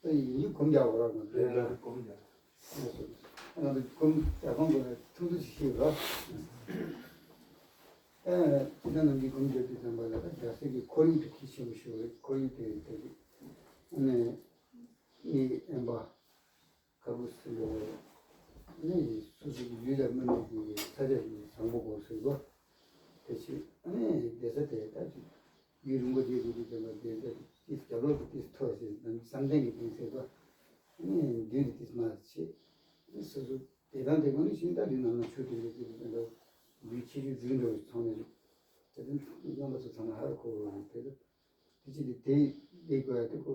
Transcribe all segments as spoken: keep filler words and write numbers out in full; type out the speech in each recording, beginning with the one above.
ད་ཡིན་གྱི་སྒོམ་རྒྱག་དགོས་ར་མ་རེད། ལ་སྒོམ་རྒྱག་ང་ཚོ་སྒོམ་རྒྱག་སྟངས་དེ་ཐུང་ཐུང་ཞིག་ཤེས་རོགས། ད་ཅི་ད་ནམ་རྒྱུན་སྒོམ་རྒྱག་དུས་ཙམ་པ་ལ་ད་རྒྱལ་སྲས་ཀྱི་ཁོར་ཡུག་དེ་གལ་ཆེན་པོ་ཞིག་རེད། ཁོར་ཡུག་དེ་དེ་ཨ་ནི་མི་དབེན་པ། ཁ་བུ་སི་ལོ། ནི་སོ་སོ་གི་ལུས་ལ་སྨིན་པའི་གི་ས་ཆ་ཞིག་བཟང་པོ་དགོས་ཟེར་གོ། དེ་ཕྱིར་ཨ་ནི་བསྡད་ས་དེ་ད་ཅིག་ཡུན་རིང་པོ་བསྡད་དགོས་དུས་ཙམ་པ་བསྡད་ས་ཏིས་རྒྱབ་ལོགས་ཀྱི་ཏིས་མཐོ་ཞིག་ནམ་བསམ་གཏན་གྱི་སྟེང་ཟེར་གོ། ཨ་ནི་མདུན་དུ་ཏིས་མར་ཆེ། ཨ་ནི་སོ་སོ་བསྡད་སྟངས་དེ་གོ་ནི་ཤིང་རྟ་ལུས་ནང་ན་ཆུ་དེ་འདྲ་ཅིག་ཙམ་པ་ལུས་ཆེ་ཆུང་རྒྱུན་འགྲོ་བའི་ཚོང་ནས་ཅིག་དེ་དོན་རྣམ་པ་ཚོ་ཚང་མ་ཧ་རུ་གོ་བ་རེད། དེ་ཚོ་དེ་ཅིག་དེ་བསྡད་དགོས་ཡ་དེ་གོ།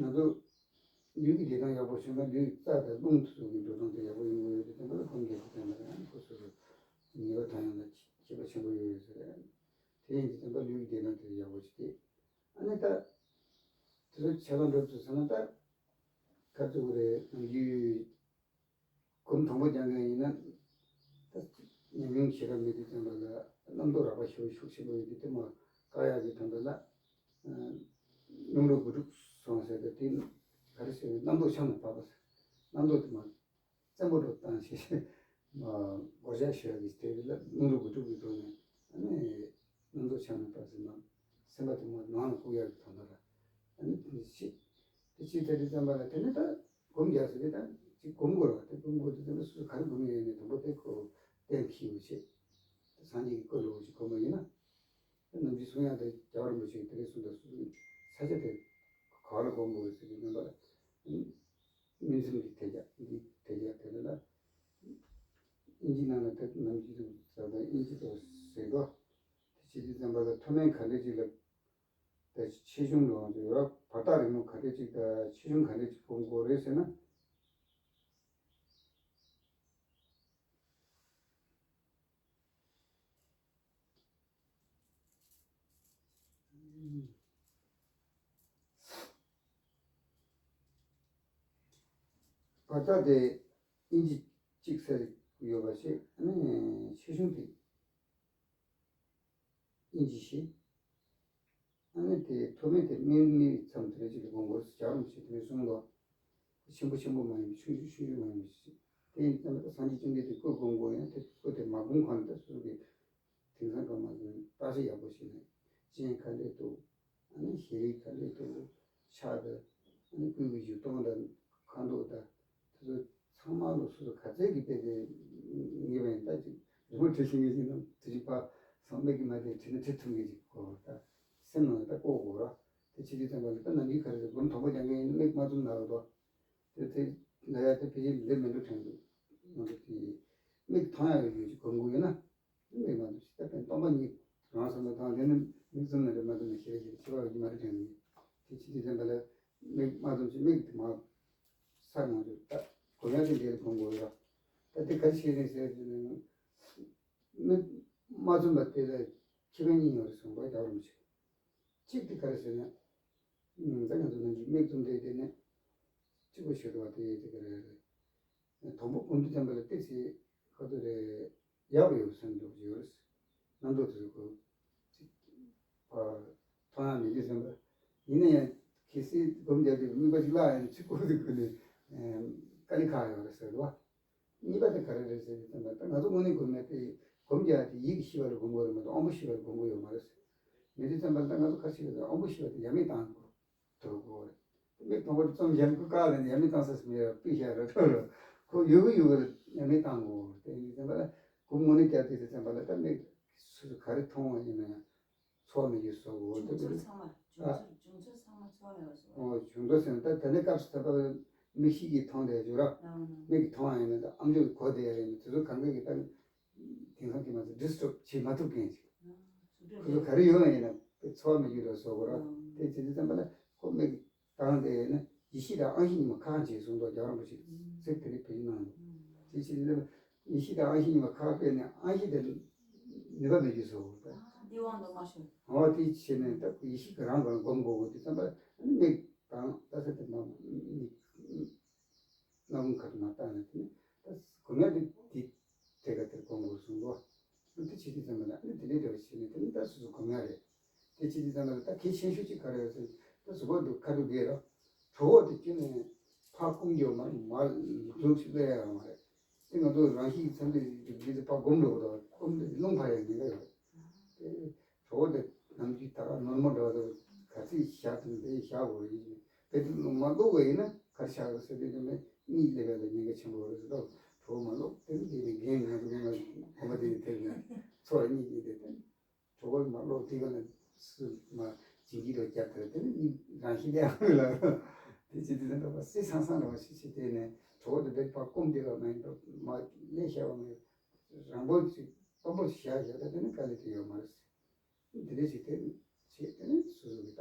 ང་ཚོ་ལུས་ཀྱི་བདེ་ཐང་ཡག་པོ་བྱུང་ན་ལུས་རྩ་དང་རླུང་དེ་ཚོ་གི་འགྲོ་སྟངས་དེ་ཡག་པོ་ཡོང་གི་ཡོད་དེ་དེ་འདྲ་ལ་སྒོམ་རྒྱག་གི་དེ་འདྲ་ཡང་ཁོ་ཚོ་ལ་ཉེ་བ་དང་ཡང་ན་ཁྱད་པར་ཆེན་པོ་ཡོད་ཡོད་ཟེར། དེ་ཡིན་དུས་ཙམ་པ་ལུས་ཀྱི་བདེ་ཐང་དེ་ཡག་པོ་བྱེད་དེ། ཨ་ནི་ད་དེ་ཚོ་ཆ་ཚང་འགྲོ་ཚུལ་ཚང་མ་ད་ག་ཚོད་རེད། ནམ་རྒྱུན་སྒོམ་དང་པོ་རྒྱག་མཁན་ཡིན་ན་ད་ཉམས་མྱོང་ཞེ་དྲག་མེད་དུས་ཙམ་པ་ལ་རྣམ་རྟོག་རགས་པ་ཞེ་པོ་ཤུགས་ཆེན་པོ་ཡོད་དུས་དེ་མ་བཀག་ཡག་གི་དོན་དག་ལ། རླུང་རོ་དགུ་ཕྲུགས་སོང་ཟེར་ཏེ་དེ་ག་རེ་ཟེར་རྣམ་རྟོག་ཆམ་ནས་བབས་པ་ཟེར། རྣམ་རྟོག་དེ་མ་བཙན་པོ་འགྲོ་བཏང་ཞེས་མ་སྒོར་ཞག་ཞོལ་གྱི་དེ་ལ་རླུང་རོ་དགུ་ཕྲུགས་ཀྱི་ཐོག་ནས་ཨ་ནི་རྣམ་རྟོག་ཆམ་ནས་བབས་ཟེར་ན་སེམས་པ་དེ་མ་ནང་ལ་བཀུག་ཡག་གི་དོན་དག་ལ་ཨ་ནི་དེ་ཤི་དེ་ཤི་དེ་དུས་ཙམ་པ་ལ་དེ་ནི་ད་སྒོམ་རྒྱག་ཟེར་ཏེ་ད་ཅིག་སྒོམ་དགོས་ར་དེ་སྒོམ་དགོས་དུས་ཙམ་པ་སུ་ག་རེ་སྒོམ་ཡོད་ནས་དང་པོ་དེ་ཁོ་གཏན་འཁེལ་བ་བྱེད། སངས་རྒྱས་ཀྱི་བཀའ་ལུགས་ཅིག་སྒོམ་པ་ཡིན་ན། ནམ་རྒྱུན་གསུང་ཡག་དེ་རྒྱལ་བ་རིན་པོ་ཆེས་དེ་རིང་གསུངས་དང་གསུངས་ས་ཆ་དེ་ག་བ་ལ་སྒོམ་དགོས་ཟེར་གྱི་མིན་པར། སྨིན་མཚམས་ཀྱི་དེ་རྒྱ་འདི་དེ་རྒྱ་དེ་ལ་ལ། ཨིན་ཇི་ནང་ལ་དེ་ནམ་རྒྱུན་དུ་ཟ་དང་ཨིན་ཇི་དུ་ཟེར་དོ། དེ་བྱེད་དུས་ཙམ་པ་ལ་མཐོ་དམན་ག་འདྲ་ཅིག་ལ་དེ་ཆེ་ཆུང་ལོངས་ཀྱི་ཡོད། བར་ཐག་རིང་མོ་ག་འདྲ་ཅིག་དང་ཆེ་ཆུང་ག་འདྲ་ཅིག་སྒོམ་དགོས་རེད་ཟེར་ན། བར་ཐག་དེ་ཨིན་ཇི་གཅིག་ཟེར་ཡོད་པ་ཞིག་ཨ་ནི་ཆེ་ཆུང་དེ་ཨིན་ཇི་བཞི། ཨ་ནི་དེ་མཐོ་དམན་དེ་སྨིན་མཚམས་དེ་འདྲ་ཅིག་ལ་སྒོམ་དགོས་ཟེར་རྒྱལ་བ་རིན་པོ་ཆེས་དེ་འདྲ་གསུངས་འདུག་ཆེན་པོ་ཆེན་པོ་མ་ཡིན་པ་ཆུང་ཆུང་ཆུང་ཆུང་མ་ཡིན་པ་ཞིག་དེ་ཡིན་ཙང་ད་སངས་རྒྱས་བཅོམ་ལྡན་འདས་སྐུ་སྒོམ་དགོས་ཡང་དེ་སྐུ་དེ་མ་སྒོམ་གོང་ནས་ད་སོ་སོ་གི་དེང་སང་སྐབས་མ་ཟིན་བརྟག་དཔྱད་ཡག་པོ་བྱས་ནས་སྤྱན་ག་འདྲས་འདུག་ཨ་ནི་ཞལ་རས་ག་འདྲས་འདུག་ཕྱག་དང་ཨ་ནི་སྐུ་གི་བཞུགས་སྟངས་དང་ཁ་མདོག་དང་དེ་ཚོ་ཚང་མ་ལོ་སོ་སོ་ག་ཚད་ཀྱི་དཔེ་དེ་ངེས་པ་ཡིན་ད་ཅིག་རི་མོ་བྲིས་ཤེས་མཁན་ཞིག་ནམ་དེ་ཅིག་ཕ་སང་མིག་གི་མ་དེ་བྲིས་ན་བྲིས་ཐུབ་མཁན་ཅིག་གོ་ད་སེམས་ནང་ལ་ད་ལྐོག་གོ་ར་དེ་བྱེད་དུས་ཙམ་པ་ལ་ད་ནམ་རྒྱུན་ག་རེ་ཟེར་སྒོམ་དང་པོ་རྒྱག་མཁན་ཡིན་མིག་མ་བཙུམ་ན་རེད་དོ། དེ་དེ་ལ་ཡ་དེ་ཕལ་ཆེར་ལས་མི་འགྲོ་དྲན་འདུག་ང་ཚོ་དེ་མིག་མཐོང་ཡག་ཡོད་ཅིག་སྒོམ་དགོས་ཡོད་ན། མིག་མ་བཙུམ་ཞིག་ད་དཔེ་སྟོང་པ་ཉིད་རང་བསམ་བློ་བཏང་དེ་ནི་མིག་བཙུམ་ན་རེད་མ་བཙུམ་ན་ཞེ་རེ་ཞེ་རེ་ཆེ་བ་ཡོད་ཀྱི་མ་རེད་དྲན་གྱི། དེ་ཕྱི་དུས་ཙམ་པ་ལ་མིག་མ་བཙུམ་ཞིག་མིག་དེ་མ་ས་ནང་དུ་ད་གོ་ཡ་དེ་འདྲའི་སྒོམ་དགོས་ཡོད། ད་དེ་ག་རེ་བྱས་རེད་ཟེར་དུས་ནི་མིག་མ་བཙུམ་པ་དེ་ལ་ཁྱད་པར་གཉིས་ཡོད་རེད་གསུངས་པ་རྒྱལ་བ་རིན་པོ་ཆེ། གཅིག་དེ་ག་རེ་ཟེར་ན། ད་ང་ཚོ་ནམ་རྒྱུན་མིག་བཙུམ་བསྡད་དེ་ནས་གཅིག་པོ་ཞིག་འགྲོ་བ་དེ་དེ་ག་རེ་རེད། དང་པོ་སྒོམ་དུས་ཙམ་པ་ལ་ཏོག་ཙམ་ཁ་ཐུག་རེ་ཡག་པོ་ཡོད་བསམ་འདུག་ཡོད་རེད། རྣམ་རྟོག་དེ་ཚོ་ཁོ་ཅིག་ཕར་མཐོང་ཡག་མེད་དུས་ཙམ་པ། ཡིན་ན་ཡང་གལ་སྲིད་སྒོམ་རྒྱག་དུས་རྨིག་པ་ཅིག་བརླག་ཡང་ཚིག་ཀོ་དུ་ཁུ་ནས་དཀའ་ལས་ཁག་ཡོད་རེད་ཟེར་བ། གཉིས་པ་དེ་ག་རེ་རེད་ཟེར་དུས་ཙམ་པ་ད་ང་ཚོ་དངོས་གནས་སྒོམ་ན་དེ་སྒོམ་རྒྱག་དེ་ཡིད་ཀྱི་ཤེས་པ་ལ་སྒོམ་དགོས་རེད་མ་གཏོགས་དབང་པོ་ཤེས་པ་ལ་སྒོམ་དགོས་ཡོད་མ་རེད། མེད་དུས་ཙམ་པ་ད་ང་ཚོ་ག་རེ་བྱེད་དགོས་ཟེར་དབང་པོ་ཤེས་པ་དེ་ཡ་མེད་བཏང་དགོས། དུར་བརྐོ་བ་རེད། མིག་དང་པོ་རྩོམ་གཞན་ཁོ་བཀག་ལ་ནི་ཡ་མེད་བཏང་ས་སུ་མེད་པར་ཕུད་བཞག་ར་ཐོ་ར་ཁོ་ཡོད་གི་ཡོད་གི་རེད་ཡ་མེད་བཏང་དགོས་དེ་ཡིན་ཙམ་པ་ལ་ཁོ་དངོས་གནས་བསྐྱར་དུས་དེ་ཙམ་པ་ལ་ད་མིག་སོ་སོ་ག་རེ་མཐོང་བ་ཡིན་ན་ཡང་ཚོར་མི་རྒྱུ་བཟོ་དགོས་བྱུང་ཚོར་ཚང་མ་བྱུང་ཨ། ཚོར་བྱུང་ཚོར་ཚང་མ་ཚོར་ཡོད་བཟོ། ཨོ་བྱུང་ཚོར་ཟེར་ན་ད་དེ་ནས་སྐབས་སུ་ད་པ་མིག་ཤེས་ཀྱིས་མཐོང་བསྡད་ཡོད་ར་ཨ་མིག་གིས་མཐོང་བ་ཡིན་ན་ད་ཨམ་ཅོག་གིས་གོ་བསྡད་ཡ་ཡིན་ན་དེ་ཚོ་གང་ག་གིས་ད། དེང་སང་དེ་མ་ཚད་ཌི་སི་ཊརབ་བྱེད་མ་ཐུབ་མཁན་ཅིག་ཁོ་ཚོ་ག་རེ་ཡོང་བ་ཡིན་ན་དེ་ཚོར་བ་མི་འགྱུར་བ་བཟོ་དགོས་ར། དེ་བྱེད་དུས་ཙམ་པ་ལ་ཁོ་མིག་བཏང་དེ་ནི་ཡེ་ཤེས་དང་དབང་ཤེས་གཉིས་མ་ཁ་གང་བྱེད་གསུངས་འདུག་རྒྱལ་བ་རིན་པོ་ཆེས་ཚིག་དེ་རིགས་བེད་སྤྱོད་གནང་འདུག་དེ་བྱེད་དུས་ཙམ་པ་ཡེ་ཤེས་དང་དབང་ཤེས་གཉིས་མ་ཁ་གང་བྱས་ནས་དབང་ཤེས་དེ་ནུས་པ་མེད་རྒྱུ་བཟོ་དགོས་ར། འདི་དབང་དུ་མ་ཤོར། འོ་དེ་བྱས་ནས་ད་ཡེ་ཤེས་ཀྱི་རང་གང་སྒོམ་དགོས་དགོས་དུས་ཙམ་པ་ལ་མིག་དང་ད་ས་དེ་མ་མིག་སྣ་ཁུང་ཁ་ཐུག་མ་བཏང་ནས་དེ་ནས་ད་སྒོམ་ཡ་དེ་དེ་དེ་ག་དེར་སྒོམ་དགོས་གསུངས་འདུག་དེ་བྱེད་དུས་ཙམ་པ་ལ་ཨ་ནི་དེ་འདྲའི་འདྲ་བ་བྱས་ནས་དེ་ནི་ད་སོ་སོ་སྒོམ་ཡ་རེད། དེ་བྱེད་དུས་ཙམ་པ་ལ་ད་གལ་ཆེ་ཤོས་ཅིག་ག་རེ་ཡོད་ཟེར་ད་གཟུགས་པོ་འདུག་ཁ་ཐུག་རྒས་རོ། གྲོགས་པོ་དེ་ཁྱོན་ནས་ཕར་སྐུམ་རྒྱུ་མ་མ་ལུག་ཞིག་ལས་ཡ་མ་རེད། དེ་ང་ཚོ་རང་བཞིན་ཚན་རིག་འདི་ཚོ་ཕར་སྒོམ་འགྲོ་གི་འདུག་སྐུམ་དེ་རླུང་འཕར་ཡ་ཉེན་ཁ་ཡོད་རེད། དེ་གྲོགས་པོ་དེ་ནམ་རྒྱུན་ད་ག་ནོར་མོ་འདྲ་བ་དང་ག་ཚོད་བཞག་དང་དེ་བཞག་དགོས་རེད། དཔེ་དེ་རླུང་མ་ལོག་པ་ཡིན་ན་ག་རེ་བཞག་དགོས་ཟེར་དུས་དེ་ནས་གཉིད་སླེབས་ཡ་ལ་ཉེན་ཁ་ཆེན་པོ་རེད་ཟེར་དུས་གྲོགས་པོ་མ་ལོག་དེ་ནས་དེ་ནས་རྒན་ང་ཚོ་ང་ལ་གོམ་པ་དེ་ནས་ཐེབས་ནས་ཚོར་བ་གཉིད་གཉིད་དེ་དེ། གྲོགས་པོ་མ་ལོག་དེ་ག་ལ་སུ་མ་བྱིན་གྱིས་རོ་བརྒྱབ་ཐལ། དེ་ནི་རང་བཞིན་ལས་ལ་དེ་ཅི་དེ་ཚོ་འདྲ་བ་སྲིད་སང་སང་འདྲ་བ་ཞིག་བྱེད་དེ་ནས་གྲོགས་པོ་དེ་བེད་པ་སྐོམ་དེ་ག་མ་ཡིན་པ་མ་ལས་བྱ་བ་མ་ཡིན། རང་པོ་ཅིག་སྟོང་པོ་ཞིག་བཞག་བཞག་ད་དེ་ནི་དཀའ་ལས་དེ་ཡོད་མ་རེད། དེ་འདྲ་ཞིག་དེ་བྱེད་དེ་ནི་སོ་སོ་གི་ད་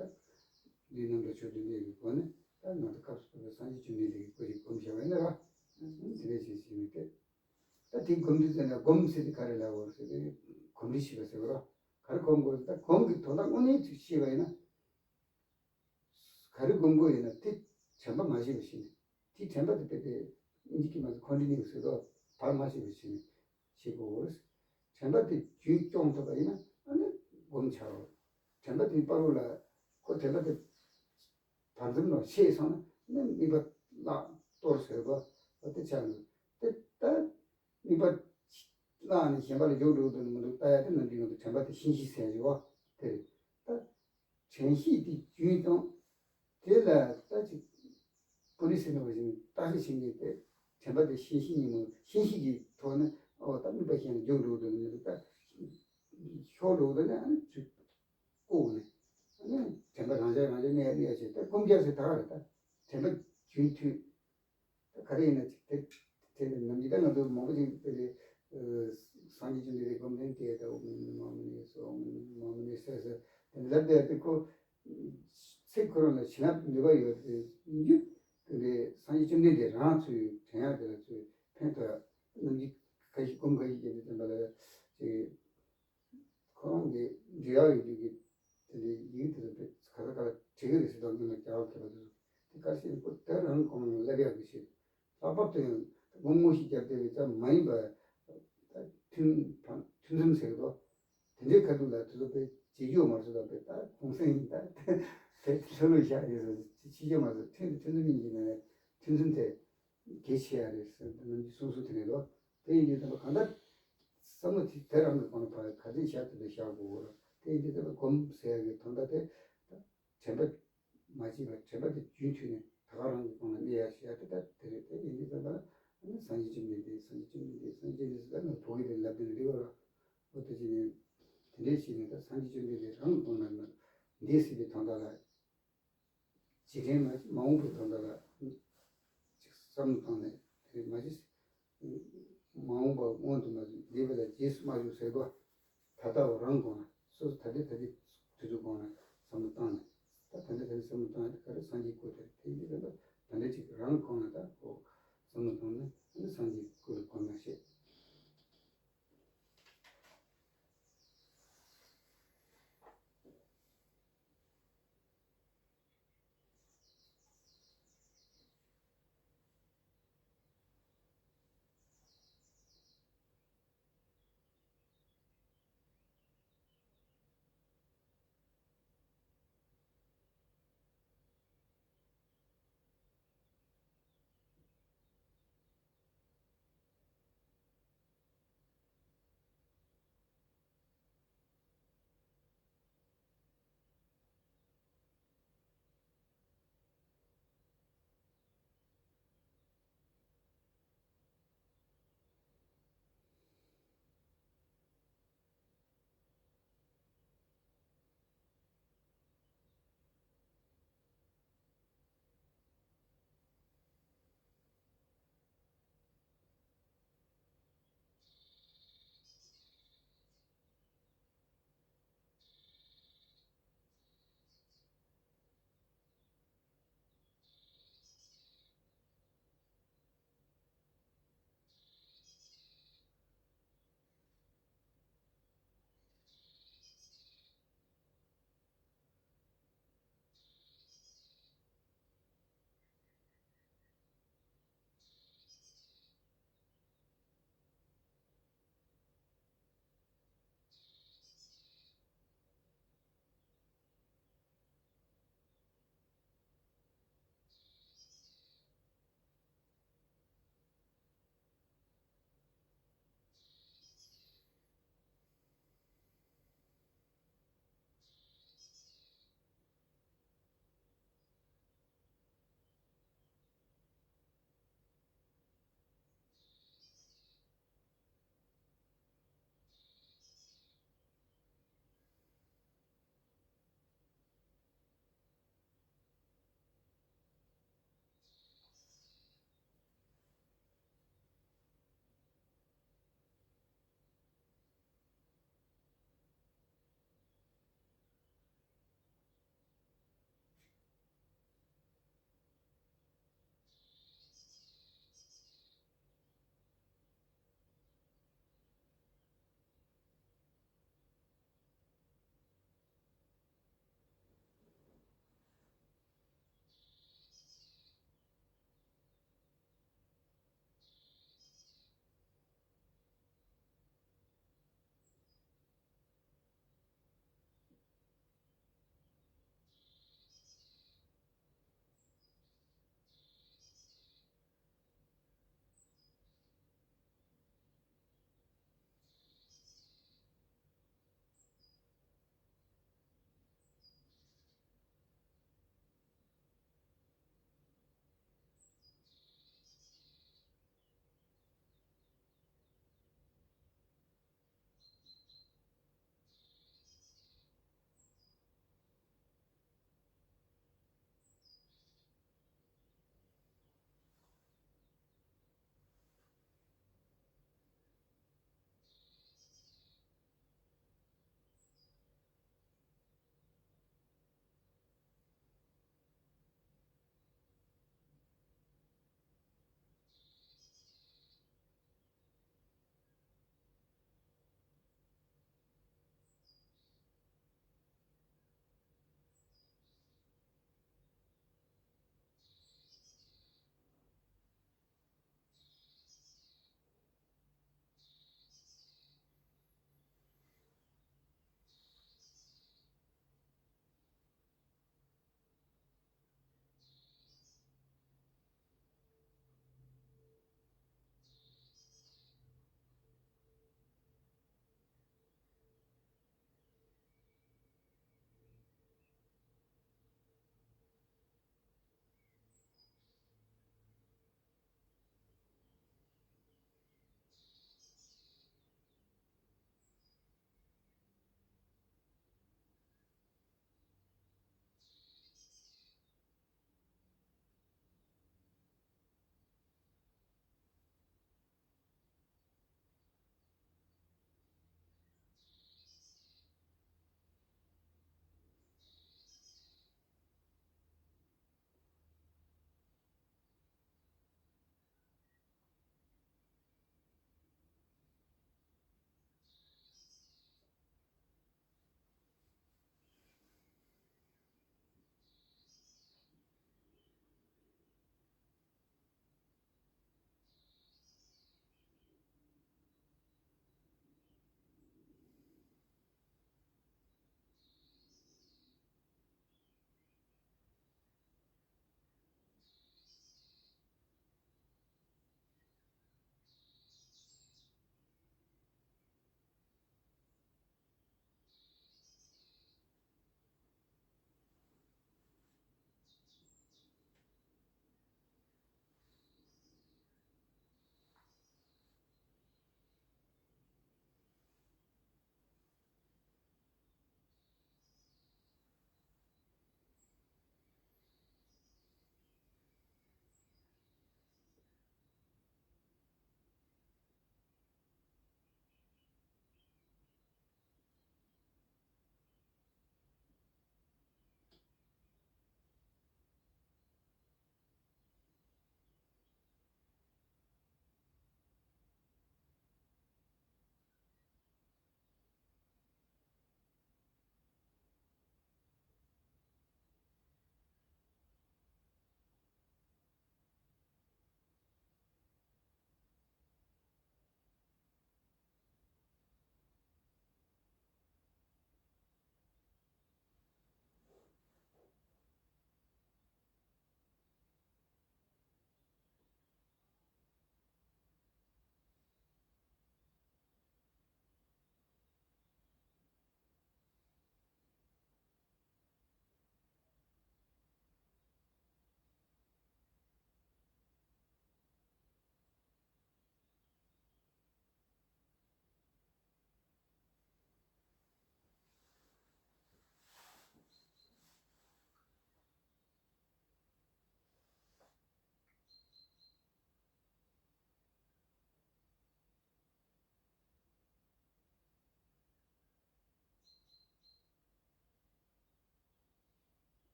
ལུས་རྣམ་དག་ཆོས་དྲིན་ལས་ཀྱི་སྒོ་ནས་ད་ང་ཚོ་སྐབས་སུ་བབས་པའི་སངས་རྒྱས་བཅོམ་ལྡན་འདས་ཀྱི་སྐུ་ཞིག་སྒོམ་བྱ་བ་ཡིན་ན་ར། དེ་འདྲ་ཞིག་བྱེད་ནི་དེ། ད་དེ་སྒོམ་དུས་ཙམ་ན་སྒོམ་ཟེར་དེ་ག་རེ་ལབ་དགོས་ཟེར་དེ་གོམས་འདྲིས་ཤེས་པ་ཟེར་བ་ར། ག་རེ་སྒོམ་དགོས་ད་སྒོམ་གྱི་དོན་དག་དངོས་གནས་ཅིག་ཤེས་པ་ཡིན་ན། ག་རེ་སྒོམ་དགོས་ཡིན་ན་དེ་དྲན་པ་མ་བྱས་པ་ཞིག་ནས་དེ་དྲན་པ་དེ་དཔེ་དེ་ཨིན་ཇི་སྐད་མ་ཟེར་ཁོན་ཊི་ནིའུ་ཟེར་དོ་བར་མ་ཆད་པ་ཞིག་ནས་བྱེད་དགོས། དྲན་པ་དེ་རྒྱུན་སྐྱོང་ཐུབ་པ་ཡིན་ན་ཨ་ནི་སྒོམ་བྱ་རོགས། དྲན་པ་དེ་བར་རུ་ལ་ཁོ་དྲན་པ་དེ། བར་འཛུམ་ལ་ཤེས་སོང་ན་ནི་དམིགས་པ་བརླག་གཏོར་ཟེར་བ་དེ་ཆགས་འདུག་དེ་ལྟར་དམིགས་པ་བརླག་ནས་གཞན་པ་ལ་འཇུག་འགྲོ་འདུག་མི་འདུག་ལྟ་ཡ་དེ་ནམ་རྒྱུན་ང་ཚོ་དྲན་པ་དེ་ཤེས་བཞིན་ཟེར་ཡོད་པ་དེ་རེད། ད་དྲན་ཤེས་དེ་རྒྱུན་དང་དེ་ལ་ད་ཅིག་པོ་ལི་སི་ནང་བཞིན་བརྟག་དཔྱད་བྱེད་མཁན་དེ་དྲན་པ་དེ་ཤེས་བཞིན་ཉིན་མོ་ཤེས་བཞིན་གྱི་ཐོག་ནས་ཨོ་ད་དམིགས་པ་གཞན་ལ་འཇུག་འགྲོ་འདུག་མི་འདུག་ད་ཤོར་འགྲོ་འདུག་ནས་ཨ་ནི་ཅིག་བཀུག་ནས། ཨ་ནི་དྲན་པ་རང་འཇགས་རང་འཇགས་གནས་ཡ་གནས་ཡ་བྱས་ད་སྐུམ་རྒྱག་ཟེར་ད་ག་རེད། ད་དྲན་པ་རྒྱུན་མཐུད། ད་ག་རེ་ཡིན་ན་ཅིག་དེ་དེ་ནི་ནམ་རྒྱུན་ད་ང་ཚོ་མང་པོ་ཅིག་དེ་ལས་སངས་རྒྱས་བཅོམ་ལྡན་འདས་སྒོམ་ལྡན་དེ་ད་ཨོཾ་མ་ཎི་མ་ཎི་སྭཱ་ཧཱ། ཨོཾ་མ་ཎི་མ་ཎི་སྭཱ་ཧཱ་དེ་ལབ་བསྡད་དེ་ཁོ་ཚིག་ཁོ་རང་ལ་བྱིན་རླབས་ནུས་པ་ཡོད་དེ་རྒྱུ་དེ་ལས་སངས་རྒྱས་བཅོམ་ལྡན་འདས་རང་ཚོའི་དྲན་ཡ་དེ་ལ་ཚོས་ཕན་ཐོགས་ཡ་ནམ་རྒྱུན་ཁ་ཤས་སྒོམ་ཁ་ཤས་བརྒྱབ་དེ་དྲན་པ་ལ་ཅིག་ཁོ་རང་གི་འབྲི་ཡག་ཡོད་དུས་ཀྱི་དེ་འདྲའི་ཡིག་དེ་ཚོ་དཔེ་ག་ས་ག་ལ་བྲིས་ཀྱི་རེད་ཟེར་དང་སྔོན་ལ་རྒྱ་གར་མཁས་པ་དེ་ཚོ་དེ་ག་ཤེད་ཁོ་དེ་རང་གོང་ལ་སླེབས་ཡག་གི་ཤེད་ལྷག་པར་དུ་ཡང་དགོང་མོ་ཞིག་བརྒྱབ་བསྡད་པའི་ཙམ་མ་ཡིན་པ་ད་ཐུན་ཐུན་འཛོམས་ཟེར་གི་འདུག་དེ་འདྲའི་ཁ་ཐུག་ལ་དེ་ཚོ་དཔེ་བྱེད་རྒྱུ་མ་རེད་ཟེར་དང་དཔེ་ད་གུང་སེང་ཡིན་ད་དེ་ལྷོད་ལྷོད་བཞག་ཡོད་ཟེར་ཕྱི་རྒྱུ་མ་ཟེར་ཐུན་ཐུན་འཛོམས་ཡིན་གྱི་ན་ཐུན་འཛོམས་དེ། གལ་ཆེ་ཡ་རེད་ཟེར་ནས་ནམ་རྒྱུན་གསུང་གསུང་དེ་རེད་དོ། དེ་ཡིན་དུས་ཙམ་པ་གང་ལྟར་བསམ་བློ་དེ་དེ་རང་གི་སྒང་ལ་ཕར་ག་ཚོད་བཞག་ཐུབ་པ་བཞག་དགོས་ར། དེ་ཡིན་དུས་ཙམ་པ་སྒོམ་ཟེར་ཡ་གི་དོན་དག་དེ་དྲན་པ་མ་བརྗེད་པ་དྲན་པ་དེ་རྒྱུན་མཐུད་ནས་ད་ག་རང་གི་སྒང་ལ་གནས་ཡ་ཞེས་ཡ་དེ་ལྟར་དེ་རེད། དེ་ཡིན་དུས་ཙམ་པ་ཨ་ནི་སངས་རྒྱས་བཅོམ་ལྡན་འདས་སངས་རྒྱས་བཅོམ་ལྡན་འདས་སངས་རྒྱས་བཅོམ་ལྡན་འདས་ཟེར་ད་ང་བོད་སྐད་དེ་ལབ་དེ་རེད་བ་ར། འོ་དེ་བྱས་ནས་དེ་འདྲས་བྱས་ནས་ད་སངས་རྒྱས་བཅོམ་ལྡན་འདས་རང་གི་སྒང་ལ་འདས་ཟིན་པའི་དོན་དག་ལ། རྗེས་དྲན་མ་མ་འོངས་པའི་དོན་དག་ལ་ཅིག་བསམ་བློ་བཏང་ནས་དེ་མ་གཞི་མ་འོངས་པ་སྔོན་དུ་མ་འདས་པ་ལ་རྗེས་སུ་མ་ཞུགས་ཟེར་བ། ད་ལྟ་བ་རང་གོང་ལ་སོ་སོ་ད་ལྟའི་ད་ལྟའི་དུས་ཚོད་གོང་ལ་བསམ་བློ་བཏང་ནས་ད་ད་ལྟའི་ད་ལྟའི་བསམ་བློ་བཏང་ནས་ག་རེ་སངས་རྒྱས་སྐུ་དེ་དེ་ཡིན་དུས་ད་ལྟ་འདྲ་ཅིག་རང་གོང་ལ་ད་ཁོ་བསམ་བློ་བཏང་ནས་ཨ་ནི་སངས་རྒྱས་སྐུ་ལ་གོ་ན་ཤེས།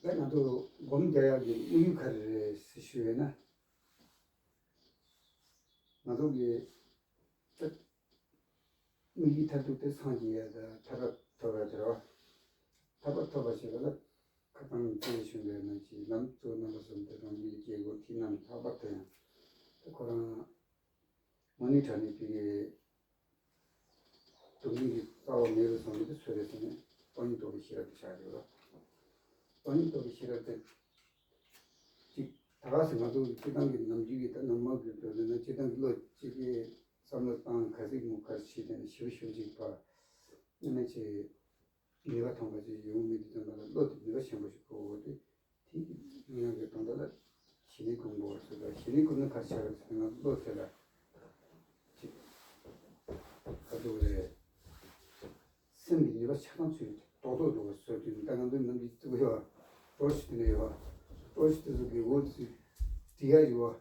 ད་ང་ཚོ་སྒོམ་རྒྱག་ཡག་གི་དམིགས་ཡུལ་ག་རེ་རེད་ཟེར་ཞུས་ཡོད་ན། ང་ཚོ་གི་ད་དམིགས་ཡུལ་མཐར་ཐུག་དེ་སངས་རྒྱས་ཡ་ད་ཐར་པ་ཐོབ་ཡ་དེ་རེད་བ། ཐར་པ་ཐོབ་པ་ཞེས་པ་ལ་ཁ་སང་དེ་བཞིན་པའི་ནང་གི་ལམ་གཙོ་རྣམ་པ་གསུམ་དེ་རང་རྒྱུད་ཀྱི་དགོས་ཐིག་རྣམས་ལྷག་པར་དུ་ཡང་ད་ཁོ་རང་དངོས་གནས་དྲང་གནས་ཕ་གི་སྡུག་བསྔལ་གྱི་རྩ་བ་མེད་པར་བཟུང་ནས་སོས་རེ་ཟུང་ནས་སྟོང་ཉིད་རྟོགས་པའི་ཤེས་རབ་ཏུ་བཞག་ཡོད་ལ། སྟོང་ཉིད་རྟོགས་པའི་ཤེས་རབ་དེ་ཅིག་ད་ག་སེ་ང་ཚོ་སྤྱིར་བཏང་གི་ནམ་རྒྱུན་གྱི་ད་ནང་མ་གི་འགྲོ་ན་སྤྱིར་བཏང་གི་བློ་གཅིག་གིས་བསམ་བློ་བཏང་ག་ཟིག་མོ་གར་བྱེད་དེ་ནས་ཞིབ་ཞིབ་ཅིག་པ་ཨ་ནི་ཅིག་ནུས་པ་ཐོན་པ་ཅིག་ཡོང་མི་འདུག་ཙམ་པ་ལ་བློ་དེ་ནུས་པ་ཆེན་པོ་ཞིག་དགོས་འོ་དེ། དེ་ཡང་གི་དོན་དག་ལ་ཞི་གནས་སྒོམ་དགོས་ཟེར་ལ། ཞི་གནས་སྒོམ་ན་ག་རེ་ཆགས་རེད་ཟེར་ན་བློ་དེ་ལ་ཅིག་ག་ཚོད་རེད། སེམས་ཀྱི་ནུས་པ་ཆ་ཚང་ཚུད་རྡོག་རྡོག་འགྲོ་བ་བཟོ་དུས་ད་ང་ཚོའི་ནམ་རྒྱུན་བརྩི་གི་ཡོད། སྤྲོ་ཞིག་དེ་ནས་ཡོད། སྤྲོ་ཞིག་དེ་ཚོ་གི་འོ་དེ་ཚོ་བྲི་ཡ་ཡོད།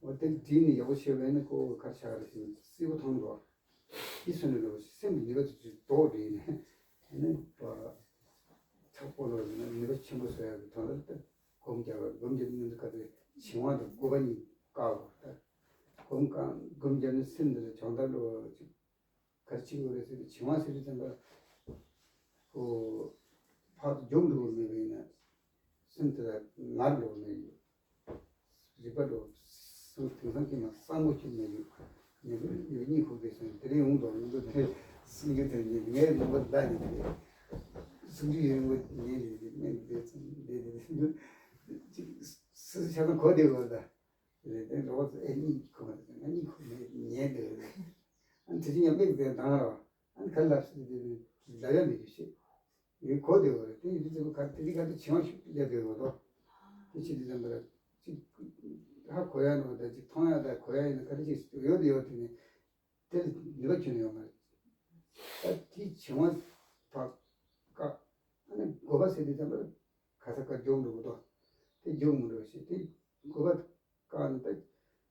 འོ་དེ་བྲིས་ནས་ཡག་པོ་བྱས་པ་ཡིན་ན་ཁོ་ག་རེ་ཆགས་རེད་ཟེར་ན་སྲིད་པོ་ཐང་འགྲོ། དེ་སོན་ནས་འགྲོ་བ་སེམས་ཀྱི་ནུས་པ་ཚོ་ཚུད་རྡོག་བྲིས་ནས་ཨ་ནི་པ། ཚ་པོ་ལོ་ནི་ནུས་པ་ཆེན་པོ་བཟོ་ཡག་གི་དོན་ལ་ད་སྒོམ་རྒྱག་པ་སྒོམ་རྒྱག་ནི་ཁ་དེ་བྱིང་བ་དང་བཀོད་པ་གཉིས་བཀག་དགོས་ད། སྒོམ་གང་སྒོམ་རྒྱག་ནི་སེམས་འདི་ལ་སྦྱོང་བརྡར་ལོ་ཅིག་གར་ཅིག་ཡོད་རེད་ཟེར་ཏེ་བྱིང་བ་ཟེར་དུས་ཙམ་པ་ཁོ་ཕར་དུ་མགྱོགས་འགྲོ་བ་མེད་པ་ཡིན་ན་སེམས་དེ་ལ་ངར་འགྲོ་བ་མེད་ཡོད། རིག་པ་འགྲོ་སེམས་དེང་སང་ཁྱིམ་ལ་གསང་པོ་ཁྱིམ་ནས་ཡོད། ཉེ་དུ་ཡོད་གཉིད་ཁུག་པའི་སེམས་དེ་རིང་ཡོང་དོ་ཡོང་དོ་དེ་སུན་གྱི་དོན་ཉིད་ངའི་ལུང་པ་ཟླ་ཉིད་དེ་སུན་གྱི་ཡོད་ངོ་ཉིད་རེད་དེ་སྨན་དེ་ཚོ་འདི་དེ་སུ་ཆ་ཚང་གོ་བདེ་བོ་ལ། རེད་དེ་རོགས་ཚོ་ཨེ་གཉིད་ཁུག་མ་ཐུབ་ང་གཉིད་ཁུག་མེད་ཉལ་འདུག་རེད། ཨ་ནི་དེ་བཞིན་ཡང་མིག་དེ་དང་ར་བ་ཨ་ནི་ག་ལབ་སྲིད་དེ་ལབ་ཡ་མེད་རྒྱུ་ཞིག་ཡོད་གོ་བདེ་བོ་རེད། དེ་ཡིན་དུས་ཚོད་ག་དེ་དེ་ག་དུས་བྱིང་བ་ཤུགས་སླེབས་བདེ་བོ་དོ། དེ་ཕྱི་དུས་ཙམ་པ་ལ་ཅིག་ཧ་གོ་ཡ་ནོ་ད་ཅིག་མཐོང་ཡ་ད་གོ་ཡ་ཡིན་ན་ག་རེ་ཅིག་ཡོད་དེ་ཡོད་དེ་ནི་དེ་ལ་ནུས་པ་ཁྱོན་ནས་ཡོད་མ་རེད། ད་དེ་བྱིང་བ་བག་བཀག་ཨ་ནི་དགོས་པ་ཟེར་དུས་ཙམ་པ་ལ་ག་ས་ག་མགྱོགས་འགྲོ་གི་འདུག་དེ་མགྱོགས་མི་འགྲོ་ཞེས་དེ་དགོས་པ་བཀག་ནས་ད་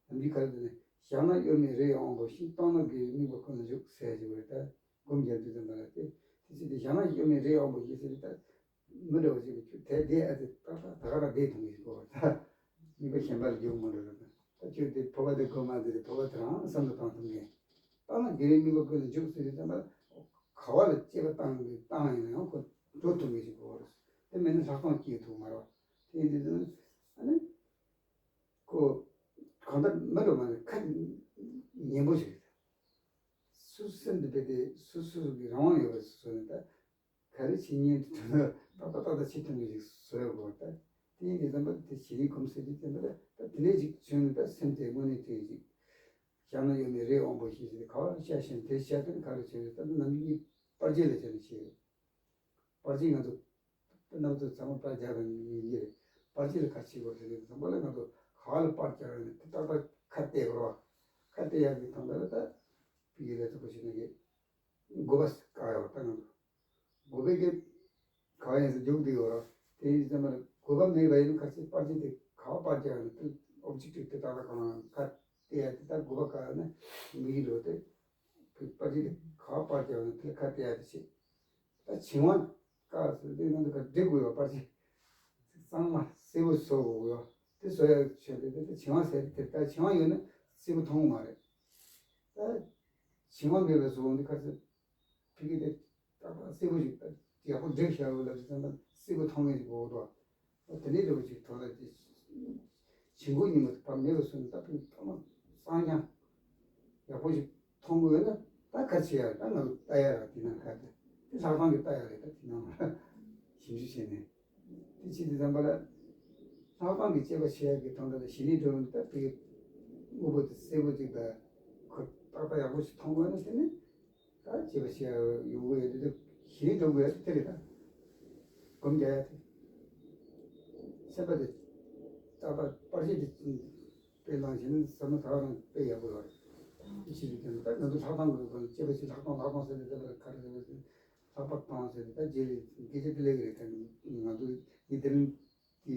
ནམ་རྒྱུན་ག་རེ་ཟེར་ན་བཞག་ན་གཡོ་མེད་རི་དབང་པོ་བཞིན། བཏང་ན་དགེ་བའི་དམིགས་པ་ཀུན་ལ་འཇུག་ཟེར་གྱི་ཡོད་རེད། ད་སྒོམ་རྒྱག་དུས་ཙམ་པ་ལ་དེ་དེ་ཚེ་དེ་བཞག་ན་གཡོ་མེད་རི་དབང་པོ་བཞིན་ཟེར་ད། མི་འདྲ་བ་ཞིག་ལ་ཁྱོད་དེ་བསྡད་ཨ་ཙི་ཏག་ཏག་ད་ག་རང་བསྡད་ཐུབ་ངེས་ཤིག་གོ་བ་ད། དམིགས་པ་གཞན་པ་ལ་འཇུག་མི་འགྲོ་ར། ད་ཁྱོད་དེ་འཕོ་བ་དེ་གོ་མ་དེ་རེད། འཕོ་བ་དེ་རང་བསམ་བློ་བཏང་ཐུབ་ངེས། ད་ནི་དགེ་བའི་དམིགས་པ་ཀུན་ལ་འཇུག་ཟེར་དུས་ཙམ་པ་ག་བ་ལ་དཔྱད་པ་བཏང་གི་བཏང་ཡིན་ན་ཡང་ཁོ་འགྲོ་ཐུབ་ངེས་ཤིག་གོ་བ་རེད། དེ་མིན་ན་ལྷག་མཐོང་སྐྱེ་ཐུབ་མ་རེད། དེ་ཡིན་དུས་ཙམ་ཨ་ནི་ཁོ་གང་ལྟར་མི་འགྲོ་མ་རེད། ཁ་ཉན་པོ་ཞིག་རེད། སོ་སོ་སེམས་དེ་རྦད་དེ་སོ་སོ་གི་རང་དབང་ཡོད་པ་སོ་སོ་ནས་ད། ག་རེ་བྱེད་ཉན་དུ་ཏག་ཏག་ཏག་ཏག་བྱེད་ཐུབ་མཁན་ཞིག་བཟོ་ཡག་དགོས་པ་ད། དེ་ཡིན་དུས་ཙམ་པ་དེ་བྱེད་ཡིན་གོམས་སྲིད་དུས་ཙམ་པ་ད་དེ་ནས་ཅིག་བྱུང་ནས་ད་སེམས་དེ་དངོས་གནས་དེ་ཅིག་བཞག་ན་གཡོ་མེད་རི་དབང་པོ་བཞིན་ཟེར་ག་བ་བཤད་བཞིན་དེ་བཤད་དོན་ག་རེ་བྱས་རེད། ད་ནམ་རྒྱུན་པར་ཆས་ལ་བྱས་ནས་བྱས་ཡོད། པར་ཆས་ང་ཚོ་རྣམ་ཚོ་ཚང་མ་པར་རྒྱག་པ་ཡིན་གྱི་རེད། པར་ཆས་ལ་ག་རེ་བྱེད་དགོས་ཟེར་ནས་ཚང་མ་ལ་ང་ཚོ་ག་བ་ལ་པར་རྒྱག་ཡོད་ན་དེ་ཏག་ཏག་ཁ་གཏད་དགོས་རེད་བ། ཁ་གཏད་ཡག་གི་དང་པོ་ལ་ད་ཕ་གི་ལས་ཚོགས་པ་ཞིག་ན་གི་དགོས་པ་བཀག་ཡོད་ད་ང་ཚོ། དགོས་པའི་གི་ག་བ་ཡིན་ཟེར་རྒྱུགས་བསྡད་ཡོད་ར། དེ་ཡིན་ཙམ་པ་ལ་དགོས་པ་མེད་པ་ཡིན་ན་ག་ཚོད་པར་ཆས་དེ་ག་བ་པར་རྒྱག་ཡོད་ན་དེ་ཨོབ་ཇེག་ཊིབ་དེ་ཏག་ཏག་གང་ཁ་གཏད་ཡག་དེ་ད་དགོས་པ་བཀག་ཡོད་ན་མི་ཡིན་འགྲོ་དེ། པར་ཆས་དེ་ག་བ་པར་རྒྱག་ཡོད་ན་དེ་ཁ་གཏད་ཡག་དེ་བྱེད། ད་བྱིང་བ་བཀག་ཟེར་དུས་ང་ཚོ་ག་འགྲིག་དགོས་ཡོད། པར་ཆས་གཙང་མ་གསལ་པོ་བཟོ་དགོས་ཡོད། དེ་བཟོ་ཡག་ཆེད་དུ་དེ་ད་བྱིང་བ་ཟེར་དེ་ད་བྱིང་བ་ཡོད་ན་གསལ་པོ་མཐོང་གི་མ་རེད། ད་བྱིང་བ་མེད་པའི་བཟོ་འོང་དུས་ཁ་ཚོད་ཕ་གི་དེ་ཏག་ཏག་གསལ་པོ་ཞིག་ད་ཡག་པོ་འགྲིག་བཞག་ཡོད་ལབ་ཅིག་ཙམ་ད་གསལ་པོ་མཐོང་ངེས་ཞིག་དགོས་འདུག་དེ་ནས་འདྲ་བོ་ཅིག་ཐོག་ལ་དེ་བྱིང་རྒོད་ཉིན་མོ་དེ་ཕར་མེད་པ་བཟོས་ནས་ད་ཕ་གི་ཐོག་མ་གཙང་རྐྱང་ཡག་པོ་ཞིག་མཐོང་དགོས་ན་ད་ག་རེ་བྱེད་ཡ་ད་ང་ཚོ་ལྟ་ཡ་ར་དེ་ནང་ཁ་དེ་དེ་ལྷག་མཐོང་གི་ལྟ་ཡ་རེད། ད་དེ་ནང་ལ་ཞིབ་འཇུག་བྱས་ནས་དེ་བྱེད་དུས་ཙམ་པ་ལ་ལྷག་མཐོང་གི་དཔྱད་པ་བྱེད་ཡ་གི་དོན་དག་ལ་ཞི་གནས་སྒྲུབ་ན་ད་ཕ་གི་དངོས་པོ་དེ་གསལ་པོ་ཅིག་ད་ཁོ་ཏག་ཏག་ཡག་པོ་ཞིག་མཐོང་དགོས་ན་དེ་ནི། ད་བྱེད་པ་བྱེད་ཡ་ཡོང་གི་ཡོད་དེ་ཞི་གནས་སྒྲུབ་དགོས་ཡ་དེ་རེད། ད་སྒོམ་རྒྱག་ཡ་དེ་སེམས་པ་དེ་ཏག་ཏག་པར་ཆས་དེ་དཔེ་བླངས་བྱས་ན་བསམ་བློ་ད་ག་རང་དཔེ་ཡག་པོ་ཡོད་རེད། དེ་ཕྱིར་དེ་ད་ང་ཚོ་ལྷག་མཐོང་གི་སྒོ་ནས་བྱེད་པ་བྱེད་ལྷག་མཐོང་ལྷག་མཐོང་ཟེར་ནས་བསྡད་པ་ག་རེ་ཟེར་བ་ཟེར་ལྷག་པར་བཏང་ཟེར་ནས་ད་རྗེས་ལ་སྐད་ཆ་དེ་ལས་ཀྱི་རེད། ད་ང་ཚོ་ཡིན་དེ་རིང་གི་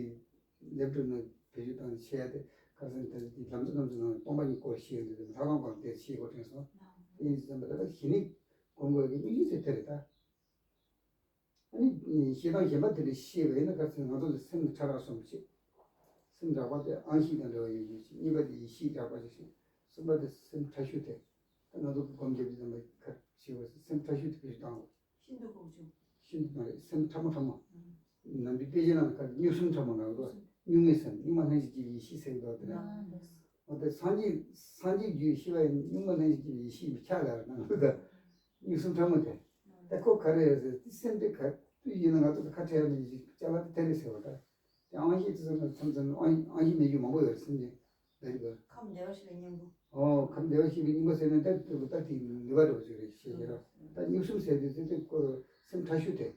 ལེབ་ཀྲོབ་ནང་བེད་སྤྱོད་བཏང་ནས་བྱས་ཏེ་ཁ་སང་དེ་ལམ་འཛོལ་ལམ་འཛོལ་ནང་སྟོང་པ་ཉིད་སྐོར་ཤེས་ཡོང་དུས་ལྷག་མཐོང་སྐོར་དེ་ཤེས་དགོས་དྲན་སོང་། དེ་ཡིན་ཙམ་པ་ད་ཞི་གནས་སྒོམ་དགོས་ཀྱི་དམིགས་ཡུལ་དེ་དེ་རེད་ད། ཨ་ནི་ཤེས་སྟངས་གཞན་པ་དེ་འདྲ་ཤེས་པ་ཡིན་ན། ག་ཚོད་ང་ཚོ་ལ་སེམས་ཕྲ་རགས་གསུམ་ཞིག་སེམས་རགས་པ་དེ་དབང་ཤེས་དང་འབྲེལ་བ་ཡོད་རྒྱུ་ཞིག་གཉིས་པ་དེ་ཡིད་ཤེས་རགས་པ་ཞིག་གསུམ་པ་དེ་སེམས་ཕྲ་ཤོས་དེ། ད་ང་ཚོ་སྒོམ་རྒྱབ་ཀྱི་ཙམ་པ་ག་ཞེས་པ་སེམས་ཕྲ་ཤོས་དེ་བེད་སྤྱོད་བཏང་དགོས། ཤིན་ཏུ་ཁུག་ཆུ། ཤིན་ཏུ་མ་རེད། སེམས་ཕྲ་མོ་ཕྲ་མོ། ནམ་རྒྱུན་དཔེ་ཆའི་ནང་ལ་ག་རེ་གཉུག་སེམས་ཕྲ་མོ་ལབ་དགོས། གཉུག་མའི་སེམས། གཉུག་མ་ལྷན་ཅིག་སྐྱེས་པའི་ཡེ་ཤེས་ཟེར་གྱི་འདུག་དེ་ནས། འོ་དེ་སངས་རྒྱས་སངས་རྒྱས་རྒྱུད་ཤེས་པ་ཡིན་ན་གཉུག་མ་ལྷན་ཅིག་སྐྱེས་པའི་ཡེ་ཤེས་མི་ཁྱབ་ལ་རེད་ནང་ལ། ད་གཉུག་སེམས་ཕྲ་མོ་དེ། ད་ཁོ་ག་རེ་རེད་ཟེར་དེ། སེམས་དེ་ག་དུས་ཡིན་ན་ང་ཚོ་ཁ་བྲལ་ནས་ཅིག་ཅ་ལག་དེ་དེ་རེད་ཟེར་བ། ད་དེ་དབང་ཤེས་དེ་ཚོ་ནི་མཚམས་མཚམས་དབང་དབང་ཤེས་མེད་རྒྱུ་མང་པོ་ཡོད་རེད། སེམས་ཅན་ལ་ཡོད་པ། ཁམས་བདེ་བར་གཤེགས་པའི་སྙིང་པོ། ཨོ། ཁམས་བདེ་བར་གཤེགས་པའི་སྙིང་པོ་ཟེར་ན་ད་དེ་ད་དེ་ནུས་པ་འདྲ་བོ་ཅིག་རེད་ཤེས་ཀྱི་རེད། ད་གཉུག་སེམས་ཟེར་དུས་དེ་དེ་ཁོ་སེམས་ཕྲ་ཤོས་དེ།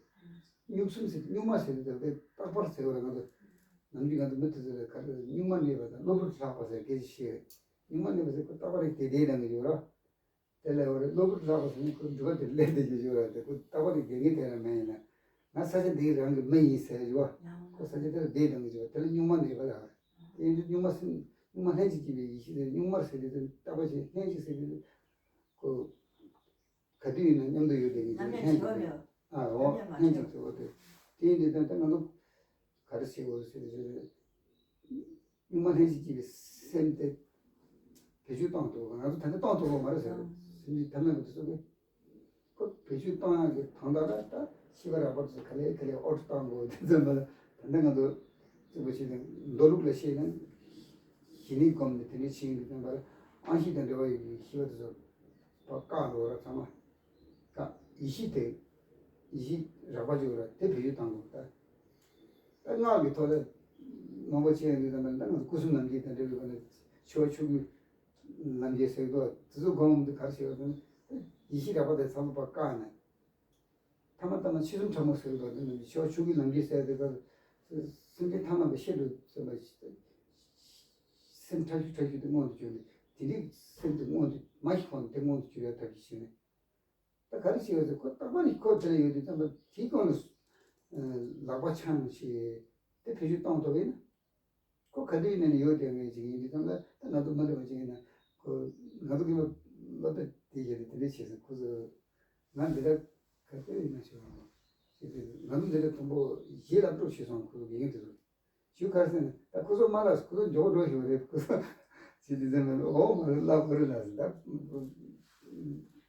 གཉུག་སེམས་ཟེར་གཉུག་མ་ཟེར་དུས་དེ་རྟག་པར་ཟེར་བ་རེད། ང་ཚོ་ནམ་རྒྱུན་ང་ཚོ་མི་དེ་ཚོ་ལ་ག་རེ་གཉུག་མ་གནས་པ་དང་གློ་བུར་ལྷག་པ་ཟེར་སྐད་ཆ་བཤད། གཉུག་མ་གནས་པ་ཟེར་ཁོ་རྟག་པར་རིག་བདེ་བདེ་ལངས་ཀྱི་ཡོད་རེད། དེ་ལས་འོ་རེད། གློ་བུར་ལྷག་པ་ཟེར་ནས་ཁོ་འགྲུལ་པ་དེ་ལས་དེ་ཞུ་ཞུ་བ་དེ་ཁོ་རྟག་པར་རིག་བདེ་ངེས་དེ་རང་མེད་ཡིན་ན། ང་ས་ཆ་འདིའི་རང་གི་མི་ཡིན་ཟེར་ཞུ་བ། ཁོ་ས་ཆ་དེ་ལ་བདེ་ལངས་ཀྱི་ཞུ་བ་དེ་ལ་གཉུག་མ་གནས་པ་ལ། དེ་ཡིན་དུས་གཉུག་མ་སེམས་གཉུག་མ་ལྷན་ཅིག་སྐྱེས་པའི་ཡེ་ཤེས་དེ། གཉུག་མར་ཟེར་དུས་དེ་རྟག་པ་ཞིག་ལྷན་ཅིག་ཟེར་དུས་དེ་ཁོ་ག་དུས་ཡིན་ན་མཉམ་དུ་ཡོད་དེ་ཡིན་དུས་ལྷན་ཅིག་ཨ་འོ་ལྷན་ཅིག་ཟེར་བ་དེ། དེ་ཡིན་དུས་ད་ལྟ་ང་ཚོ་ག་རེ་བྱེད་དགོས་ཟེར་དུས། གཉུག་མ་ལྷན་ཅིག་སྐྱེས་པའི་སེམས་དེ་བེད་སྤྱོད་བཏང་ཐུབ། ང་ཚོ་ད་ལྟ་བཏང་ཐུབ་པ་མ་རེད་ཟེར། སེམས་ཀྱི་ཐ་མལ་པ་དེ་ཚོ་གི་ཁོ་བེད་སྤྱོད་བཏང་ཡག་གི་དོན་དག་ལ་ད་ཤེས་པ་རགས་པ་ཚོ་ག་ལེ་ག་ལེ་ཨོ་ཊོ་བཏང་དགོས། དེ་ཚོ་མ་ལ་ད་ལྟ་ང་ཚོ་རྩིས་པ་བྱས་ནས་མདོ་ལུགས་ལ་བཤད་ན་ཞི་གནས་སྒོམ་ནས་དེ་འདྲ་བྱེད་ཡིན་དུས་ཙམ་པ་ལ་དབང་ཤེས་དང་འབྲེལ་བ་ཡོད་པའི་ཤེས་པ་དེ་ཚོ་ཕར་བཀག་འགྲོ་བ་ར་ཚང་མ། ད་ཡེ་ཤེས་དེ། ཡེ་ཤེས་རགས་པ་ཅིག་ཡོད་ར་དེ་བེད་སྤྱོད་བཏང་དགོས། ད་ད་སྔགས་ཀྱི་ཐོག་ལ་མང་པོ་བྱས་ཡོང་དུས་ཙམ་པ་ད་ང་ཚོ་སྐུ་གསུམ་ནམ་མཁའི་དང་འབྲེལ་བའི་སྒོ་ནས་འཆི་བ་ཆོས་སྐུའི་ལམ་འཁྱེར་ཟེར་གྱི་འདུག་དེ་ཚོ་སྒོམ་དུས་ག་རེ་བྱེད་པ་ཟེར་ན། ཡེ་ཤེས་རགས་པ་དེ་ཚང་མ་ཕར་བཀག་ནས། ཐ་མ་ཐ་མ་འཆི་གསུམ་ཕྲ་མོ་ཟེར་གྱི་འདུག་དེ་ནི་འཆི་བ་ཆོས་སྐུའི་ལམ་འཁྱེར་ཟེར་དེ་ག་སེམས་ཅན་ཐ་མལ་པའི་ཤེས་སྒྲུབ་ཟེར་བ། སེམས་ཕྲ་ཤོས་ཕྲ་ཤོས་དེ་མངོན་དུ་གྱུར་ནས་དེ་འདྲའི་སེམས་དེ་མངོན་དུ་མ་ཤི་གོང་ནས་དེ་མངོན་དུ་གྱུར་ཡག་ཐབས་ཤེས་བྱས་ནས། ད་ག་རེ་བྱེད་ཡོད་ཟེར། ཁོ་རྟག་པར་ཁོ་དེ་ལ་ཡོད་དུས་ཙམ་པ་དེའི་སྒང་ལ་ལག་པ་འཆང་བྱས་དེ་བེད་སྤྱོད་བཏང་ཐུབ་པ་ཡིན་ན། ཁོ་ག་དུས་ནས་ཡོད་དེ་ངས་ཅིག་ཡིན་དུས་ཙམ་ལ་ད་ང་ཚོ་མ་འདྲ་བ་ཅིག་ཡིན་ན། ཁོ་ང་ཚོ་གི་སློབ་སློབ་གྲྭ་དེ་བྱས་ཏེ་དེ་འདྲ་བྱས་ཟེར། ཁོ་ཚོ་ང་འདི་འདྲ་ག་དུས་ཡིན་ན་ཞུ་བ་ཞེས་ཏེ། ང་ཚོ་འདི་འདྲ་དུམ་བུ་བཞི་ལ་སྤྲོ་བྱས་སོང་། ཁོ་ཚོ་དགེ་རྒན་དེ་ཚོ། ཞུ་ག་རེ་ཟེར་ན། ད་ཁོ་ཚོ་མ་ལ་ཁོ་ཚོ་མགྱོགས་པོ་འགྲོ་ཞིག་རེད། ཁོ་ཚོ་ཇི་ལྟར་ཟེར་ན། འོ་མ་རེད། ལབ་དགོས་རེད་ལ་ཟེར། ད་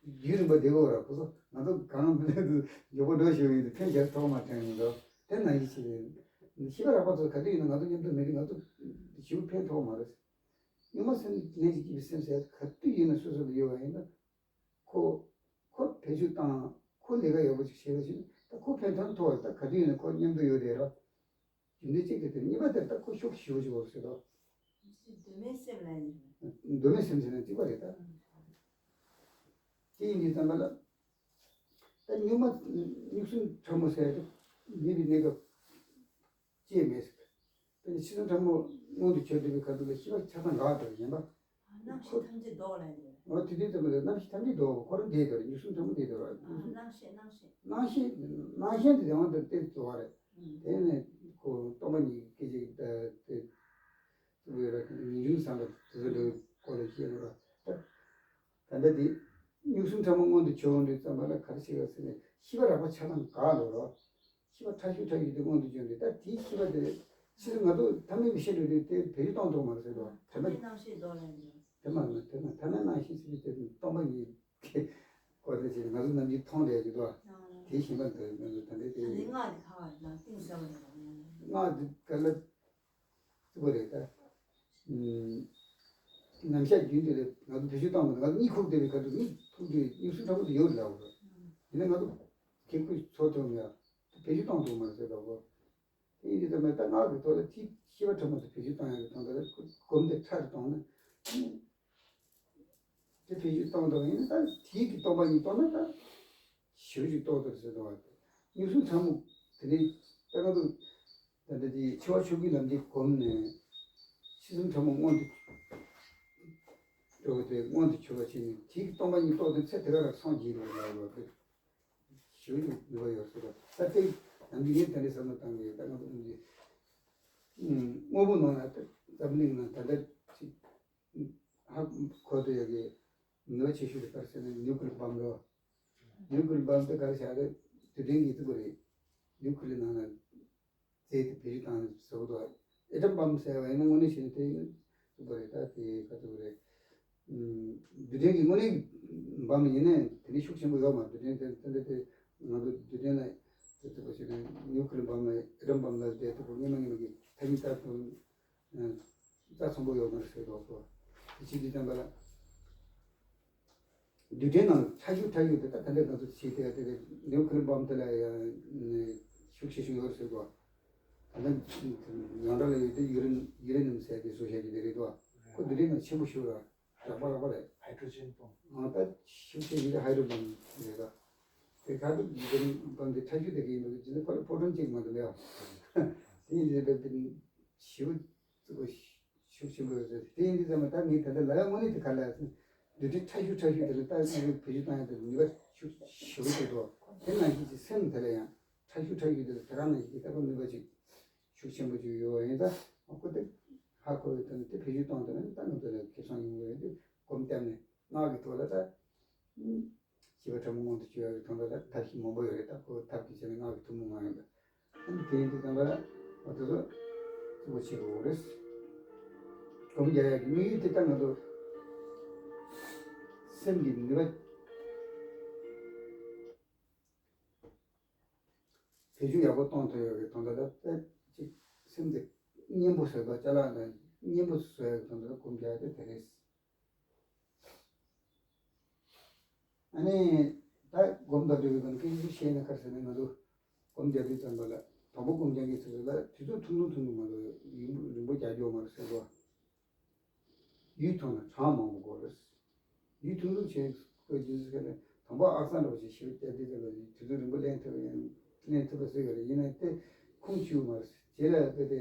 རྒྱུན་རིང་པོ་བསྡད་དགོས་ར། ཁོ་ཚོ་ང་ཚོ་གང་མི་ལས་དུ་མགྱོགས་པོ་འགྲོ་ཞིག་ཡིན་དུས་ཕན་ཞབས་ཐོགས་མ་དྲན་ཡིན་འགྲོ། དེ་ནང་བཞིན་བྱེད་རེད། ཤེས་པ་རགས་པ་ཚོ་ག་དུས་ཡིན་ན་ང་ཚོ་མཉམ་དུ་མེད་དུས་ང་ཚོ་ཞིག་ཕན་ཐོགས་མ་རེད། གཉུག་མ་སེམས་ལྷན་ཅིག་སྐྱེས་པའི་སེམས་ཟེར་ག་དུས་ཡིན་ན་སོ་སོ་ལ་ཡོད་པ་ཡིན་ན། ཁོ་ཁོ་བེད་སྤྱོད་བཏང་། ཁོ་ལས་ཀ་ཡག་པོ་ཅིག་བྱེད་པ་ཞིག་ད་ཁོ་ཕན་ཐོགས་ཐོགས་རེད། ད་ག་དུས་ཡིན་ན་ཁོ་མཉམ་དུ་ཡོད་རེད་ར། རྒྱུ་མཚན་གཅིག་དེ་དེ། གཉིས་པ་དེ་ད་ཁོ་ཤུགས་ཞེ་པོ་ཅིག་ཡོད་ཟེར་དོ། གདོད་མའི་སེམས་ལ་ཡིན། གདོད་མའི་སེམས་ཟེར་ན་གཅིག་པ་རེད་ད། དེ་ཡིན་དུས་ཙམ་པ་ལ། ད་གཉུག་མ་གཉུག་སེམས་ཕྲ་མོ་ཟེར་དེ་མེད་པའི་གནས་སྐབས་ཅིག་མེད་ཟེར། དེ་ནི་འཆི་གསུམ་ཕྲ་མོ་མངོན་དུ་གྱུར་བསྡད་པའི་ཁ་ཐུག་ལ་ཤེས་པ་ཆ་ཚང་འགག་དང་གཞན་པ། རྣམ་ཤེས་ཐམས་ཅད་ལྡོག་ལ་ཡིན། འོ་དེ་དུས་ཙམ་པ་ལ་རྣམ་ཤེས་ཐམས་ཅད་ལྡོག་པ་ཁོ་རང་བསྡད་དེ་རེད། གཉུག་སེམས་ཕྲ་མོ་བསྡད་དེ་རེད། རྣམ་ཤེས་རྣམ་ཤེས། རྣམ་ཤེས་རྣམ་ཤེས་དེ་ཡང་དེ་གཙོ་བོ་རེད། དེ་ནས་ཁོ་སྟོང་པ་ཉིད་སྐད་ཅིག་དེ་གཙོ་བོ་རེད། ངེས་འབྱུང་བསམ་པ་དེ་ཚོ་འདྲ་བའི་སྐོར་ལ་བཤད་ཡོད་ར། ད་ལྟ་དེ་གཉུག་སེམས་ཕྲ་མོ་མངོན་དུ་གྱུར་འོང་དུས་ཙམ་པ་ལ་ག་རེ་བྱེད་པ་ཟེར་ན་ཤེས་པ་རགས་པ་ཆ་ཚང་འགག་འགྲོ་ར། ཤེས་པ་ཕྲ་ཤོས་ཕྲ་ཤོས་དེ་མངོན་དུ་གྱུར་འདུག་ད་དེའི་ཤེས་པ་དེ་ཕྱིས་སུ་ང་ཚོ་ཐ་མལ་པའི་ཤེས་སྒྲིབ་དེ་དེ་བེད་སྤྱོད་གཏོང་ཐུབ་མ་རེད་ཟེར་དོ། དེ་མ་རྣམ་ཤེས་ལྡོག་ལ་འདུག་དེ་མ་རེད། དེ་མ་ཐ་མལ་རྣམ་ཤེས་ཟེར་གྱི་དེ་སྟོང་པ་ཉིད་ཀྱི་སྐོར་དེ་བྱས་ང་ཚོ་ནམ་རྒྱུན་མཐོང་བསྡད་ཀྱི་འདུག་དེ་ཤེས་པ་འདི་ང་ཚོ་ད་ལྟའི་དེ་ཡིན། སྔགས་དེ་ག་བ་ལ་གཏིང་ཟབ་པ་རེད། སྔགས་དེ་ག་ལ་བརྩི་བ་རེད་ད། ནམ་ཞག་རྒྱུན་དུ་ལས་ང་ཚོ་བེད་སྤྱོད་བཏང་མི་འདུག་ང་ཚོ་གཉིད་ཁུག་བསྡད་པའི་ཁ་ཐུག་གཉིད་ཁུག་དུས་གཉུག་སེམས་ཕྲ་མོ་དེ་ཡོད་ལབ་དགོས། ཡིན་ན་ང་ཚོ་གི་ཁུག་ཚོར་ཐུབ་མེད། བེད་སྤྱོད་གཏོང་ཐུབ་མ་རེད་ཟེར་ལབ་དགོས། དེ་ཡིན་དུས་ད་མེད་ད་སྔགས་ཀྱི་ཐོག་ལ་དེ་ཤེས་པ་ཕྲ་མོ་དེ་བེད་སྤྱོད་བཏང་ཡག་གི་དོན་དག་ལ་སྒོམ་དེ་ཕྲ་རུ་གཏོང་ན། དེ་བེད་སྤྱོད་གཏོང་ཐུབ་ཡིན་ན་ད་དེའི་གི་སྟོང་པ་ཉིད་རྟོགས་ན་ད་ཞེ་པོ་ཅིག་རྟོགས་ཐུབ་ཟེར་དུས། གཉུག་སེམས་ཕྲ་མོ་དེ་ནི་ད་ང་ཚོ་ད་ལྟ་དེ་འཆི་བ་ཆོས་སྐུའི་ལམ་འདི་སྒོམ་ནས་འཆི་གསུམ་ཕྲ་མོ་མངོན་དུ་འགྲོ་བ་དེ་མངོན་དུ་གྱུར་པ་བྱས་ནས་དེའི་སྟོང་པ་ཉིད་རྟོགས་དུས་ཚེ་དེ་ག་རང་སངས་རྒྱས་ལ་ལ་ལ་དེ་ཞེ་པོ་ཅིག་ནུས་པ་ཡོད་ཟེར་བ། ད་དེ་ནམ་རྒྱུན་ངས་དེ་འདྲའི་བསམ་བློ་བཏང་གི་ཡོད། ད་ང་ཚོ་ནམ་རྒྱུན་དངོས་པོ་ནང་ལ་ད་འཛམ་གླིང་ནང་ད་ལྟ་ཅིག་ཧ་གོ་ཐུབ་ཡག་གི་ནུས་པ་ཆེ་ཤོས་དེ་ག་རེ་ཟེར་ན་ནིའུ་ཀི་ལི་ཡར་བྷམ་རེད། ནིའུ་ཀི་ལི་ཡར་བྷམ་དེ་ག་རེ་བྱ་རེད། དུས་དྲན་གྱི་བརྩི་དགོས་རེད། ནིའུ་ཀི་ལི་ཡ་ནང་ལ་རྫས་དེ་བེད་སྤྱོད་བཏང་ནས་བཟོ་གི་འདུག་ཨེ་ཊམ་བྷམ་ཟེར་བ་ཡིན་ན་དངོས་གནས་བྱས་ན་དེ་ཡིན་ན་ཚུགས་པ་རེད། ད་དེ་ག་ཚོད་རེད། ཨུམ། རྡུལ་ཕྲན་གྱི་དངོས་གནས་བྷམ་ཡིན་ནའི་དེ་འདྲའི་ཤུགས་ཆེན་པོ་ཡོད་མ་རེད། རྡུལ་ཕྲན་དེ་དེ་འདྲ་དེ་ང་ཚོ་རྡུལ་ཕྲན་ལ་དེ་ཚོ་བྱས་ན་ནིའུ་ཀི་ལི་ཡ་བྷམ་ལ་ཨེ་ཊམ་བྷམ་ལ་དེ་ཚོ་སྔོན་མ་སྔོན་མ་གི་ཐ་སྙད་བཏགས་སོང་། རྩ་ཚང་པོ་ཡོད་མ་རེད་ཟེར་རོགས་སོ། དེ་བྱེད་དུས་ཙམ་པ་ལ། རྡུལ་ཕྲན་ནང་ཕྲ་ཤུགས་ཕྲ་ཤུགས་དེ་དག་ད་ལྟ་ང་ཚོ་བྱེད་དེ་དེ་ནིའུ་ཀི་ལི་ཡ་བྷམ་དེ་ལ་ཡང་ཤུགས་ཆེ་ཤོས་ཡོད་ཟེར་གོ། ད་ལྟ་ཡང་འདྲ་ལ་ཡོད་དུས་ཡུ་རེ་ཡུ་རེ་ནིམ་ཟེར་དེ་བཟོ་བྱ་རྒྱུ་དེ་རེད་དོ། ཁོ་རྡུལ་ཕྲན་ནང་ཆེན་པོ་ཤོས་ར་རགས་པ་རགས་པ་རེད། Hydrogen bomb. ཨང་ད་ཤུགས་ཆེ་ཡུ་རེ་ཧའི་ཌོ་རོ་བྷམ་རེད་དོ། དེ་ཁ་ཐུག་ཡུ་རེ་ནིམ་བྷམ་དེ་ཕྲ་ཤུགས་དེ་ག་ཡིན་པ་གི་ཅི་ནས་ཁོ་ལ་ཕོ་ཊོན་གཅིག་མ་གཏོགས་མེད་པ། དེ་ཡིན་དུས་དེ་ཞེ་པོ་ཤུགས་ཆེན་པོ་ཡོད་ཟེར། དེ་ཡིན་དུས་ཙམ་པ་ད་ངས་ད་ལྟ་ལབ་ཡ་དངོས་གནས་དེ་ག་ལ་ཡ་ཟེར། རྡུལ་ཕྲན་ཕྲ་ཤུགས་ཕྲ་ཤུགས་དེ་ལ་ད་ངས་བེད་སྤྱོད་བཏང་ཡ་དེ་ནུས་པ་ཤུགས་ཞེ་པོ་ཅིག་འདུག་དེ་ནང་བཞིན་གྱི་སེམས་དེ་ལ་ཡང་ཕྲ་ཤུགས་ཕྲ་ཤུགས་དེ་ལ་དེ་ག་ནང་བཞིན་གྱི་ད་ཁོ་ནུས་པ་ཅིག་ཤུགས་ཆེན་པོ་ཅིག་ཡོད་པ་ཡིན་ད། ཨ་ཁོ་དེ་ཧ་གོ་བའི་དོན་དེ་བེད་སྤྱོད་བཏང་དེ་ནི་ད་ང་ཚོ་ལ་ཁེ་བཟང་ཡོང་གི་ཡོད་དུས་སྒོམ་བརྒྱབ་ནས་སྔགས་ཀྱི་ཐོག་ལ་ད། ཤེས་པ་ཕྲ་མོ་མངོན་དུ་གྱུར་ཡག་གི་དོན་དག་ལ་ཐབས་ཤེས་མང་པོ་ཡོད་རེད། ད་ཁོ་ཐབས་ཀྱི་ཆ་ནས་སྔགས་ཀྱི་ཐུན་མོང་མ་ཡིན་པ། ཨ་ནི་དེ་ཡིན་དུས་ཙམ་པ་ལ་ང་ཚོ་ཚོ་གཙོ་བོ་བྱེད་དགོས་རེད། སྒོམ་རྒྱག་ཡག་གི་དམིགས་ཡུལ་དེ་ལྟར་ང་ཚོ་སེམས་ཀྱི་ནུས་པ་བེད་སྤྱོད་ཡག་པོ་གཏོང་ཐུབ་ཡག་གི་དོན་དག་ལ་དཔེ་ཅིག་སེམས་དེ་མཉེན་པོ་བཟོས་པ་ཅ་ལག་ལ་མཉེན་པོ་བཟོ་ཡག་གི་དོན་དག་ལ་སྒོམ་རྒྱག་ཡག་དེ་དེ་རེད། ཨ་ནི་ད་སྒོམ་དང་འབྲེལ་བའི་སྒང་སྐད་ཆ་ཞིག་བཤད་ན་ག་རེ་ཟེར་ན་ང་ཚོ་སྒོམ་རྒྱག་དུས་ཙམ་པ་ལ་དང་པོ་སྒོམ་རྒྱག་མཁན་ཚོ་ལ་དུས་ཚོད་ཐུང་ཐུང་ཐུང་ཐུང་མ་གཏོགས་རིང་པོ་རིང་པོ་རྒྱག་རྒྱུ་མ་རེད་ཟེར་བ། ཡུན་ཐུང་ན་གྲངས་མང་པོ་དགོས་རེད། ཡུན་ཐུང་ཐུང་བྱས་དགོས་རྒྱུ་ཟེར་ན་དང་པོ་ཨག་ཚ་འདྲ་བོ་ཞིག་ཞིབ་རྒྱག་དུས་ཙམ་པ་དུས་ཚོད་རིང་པོ་ལེན་ཐུབ་ཡང་ལེན་ཐུབ་པ་བཟོས་ཡོད་རེད། ཡིན་ན་དེ་ཁུངས་ཆུད་མ་རེད། རྗེས་ལ་དཔེ་དེ་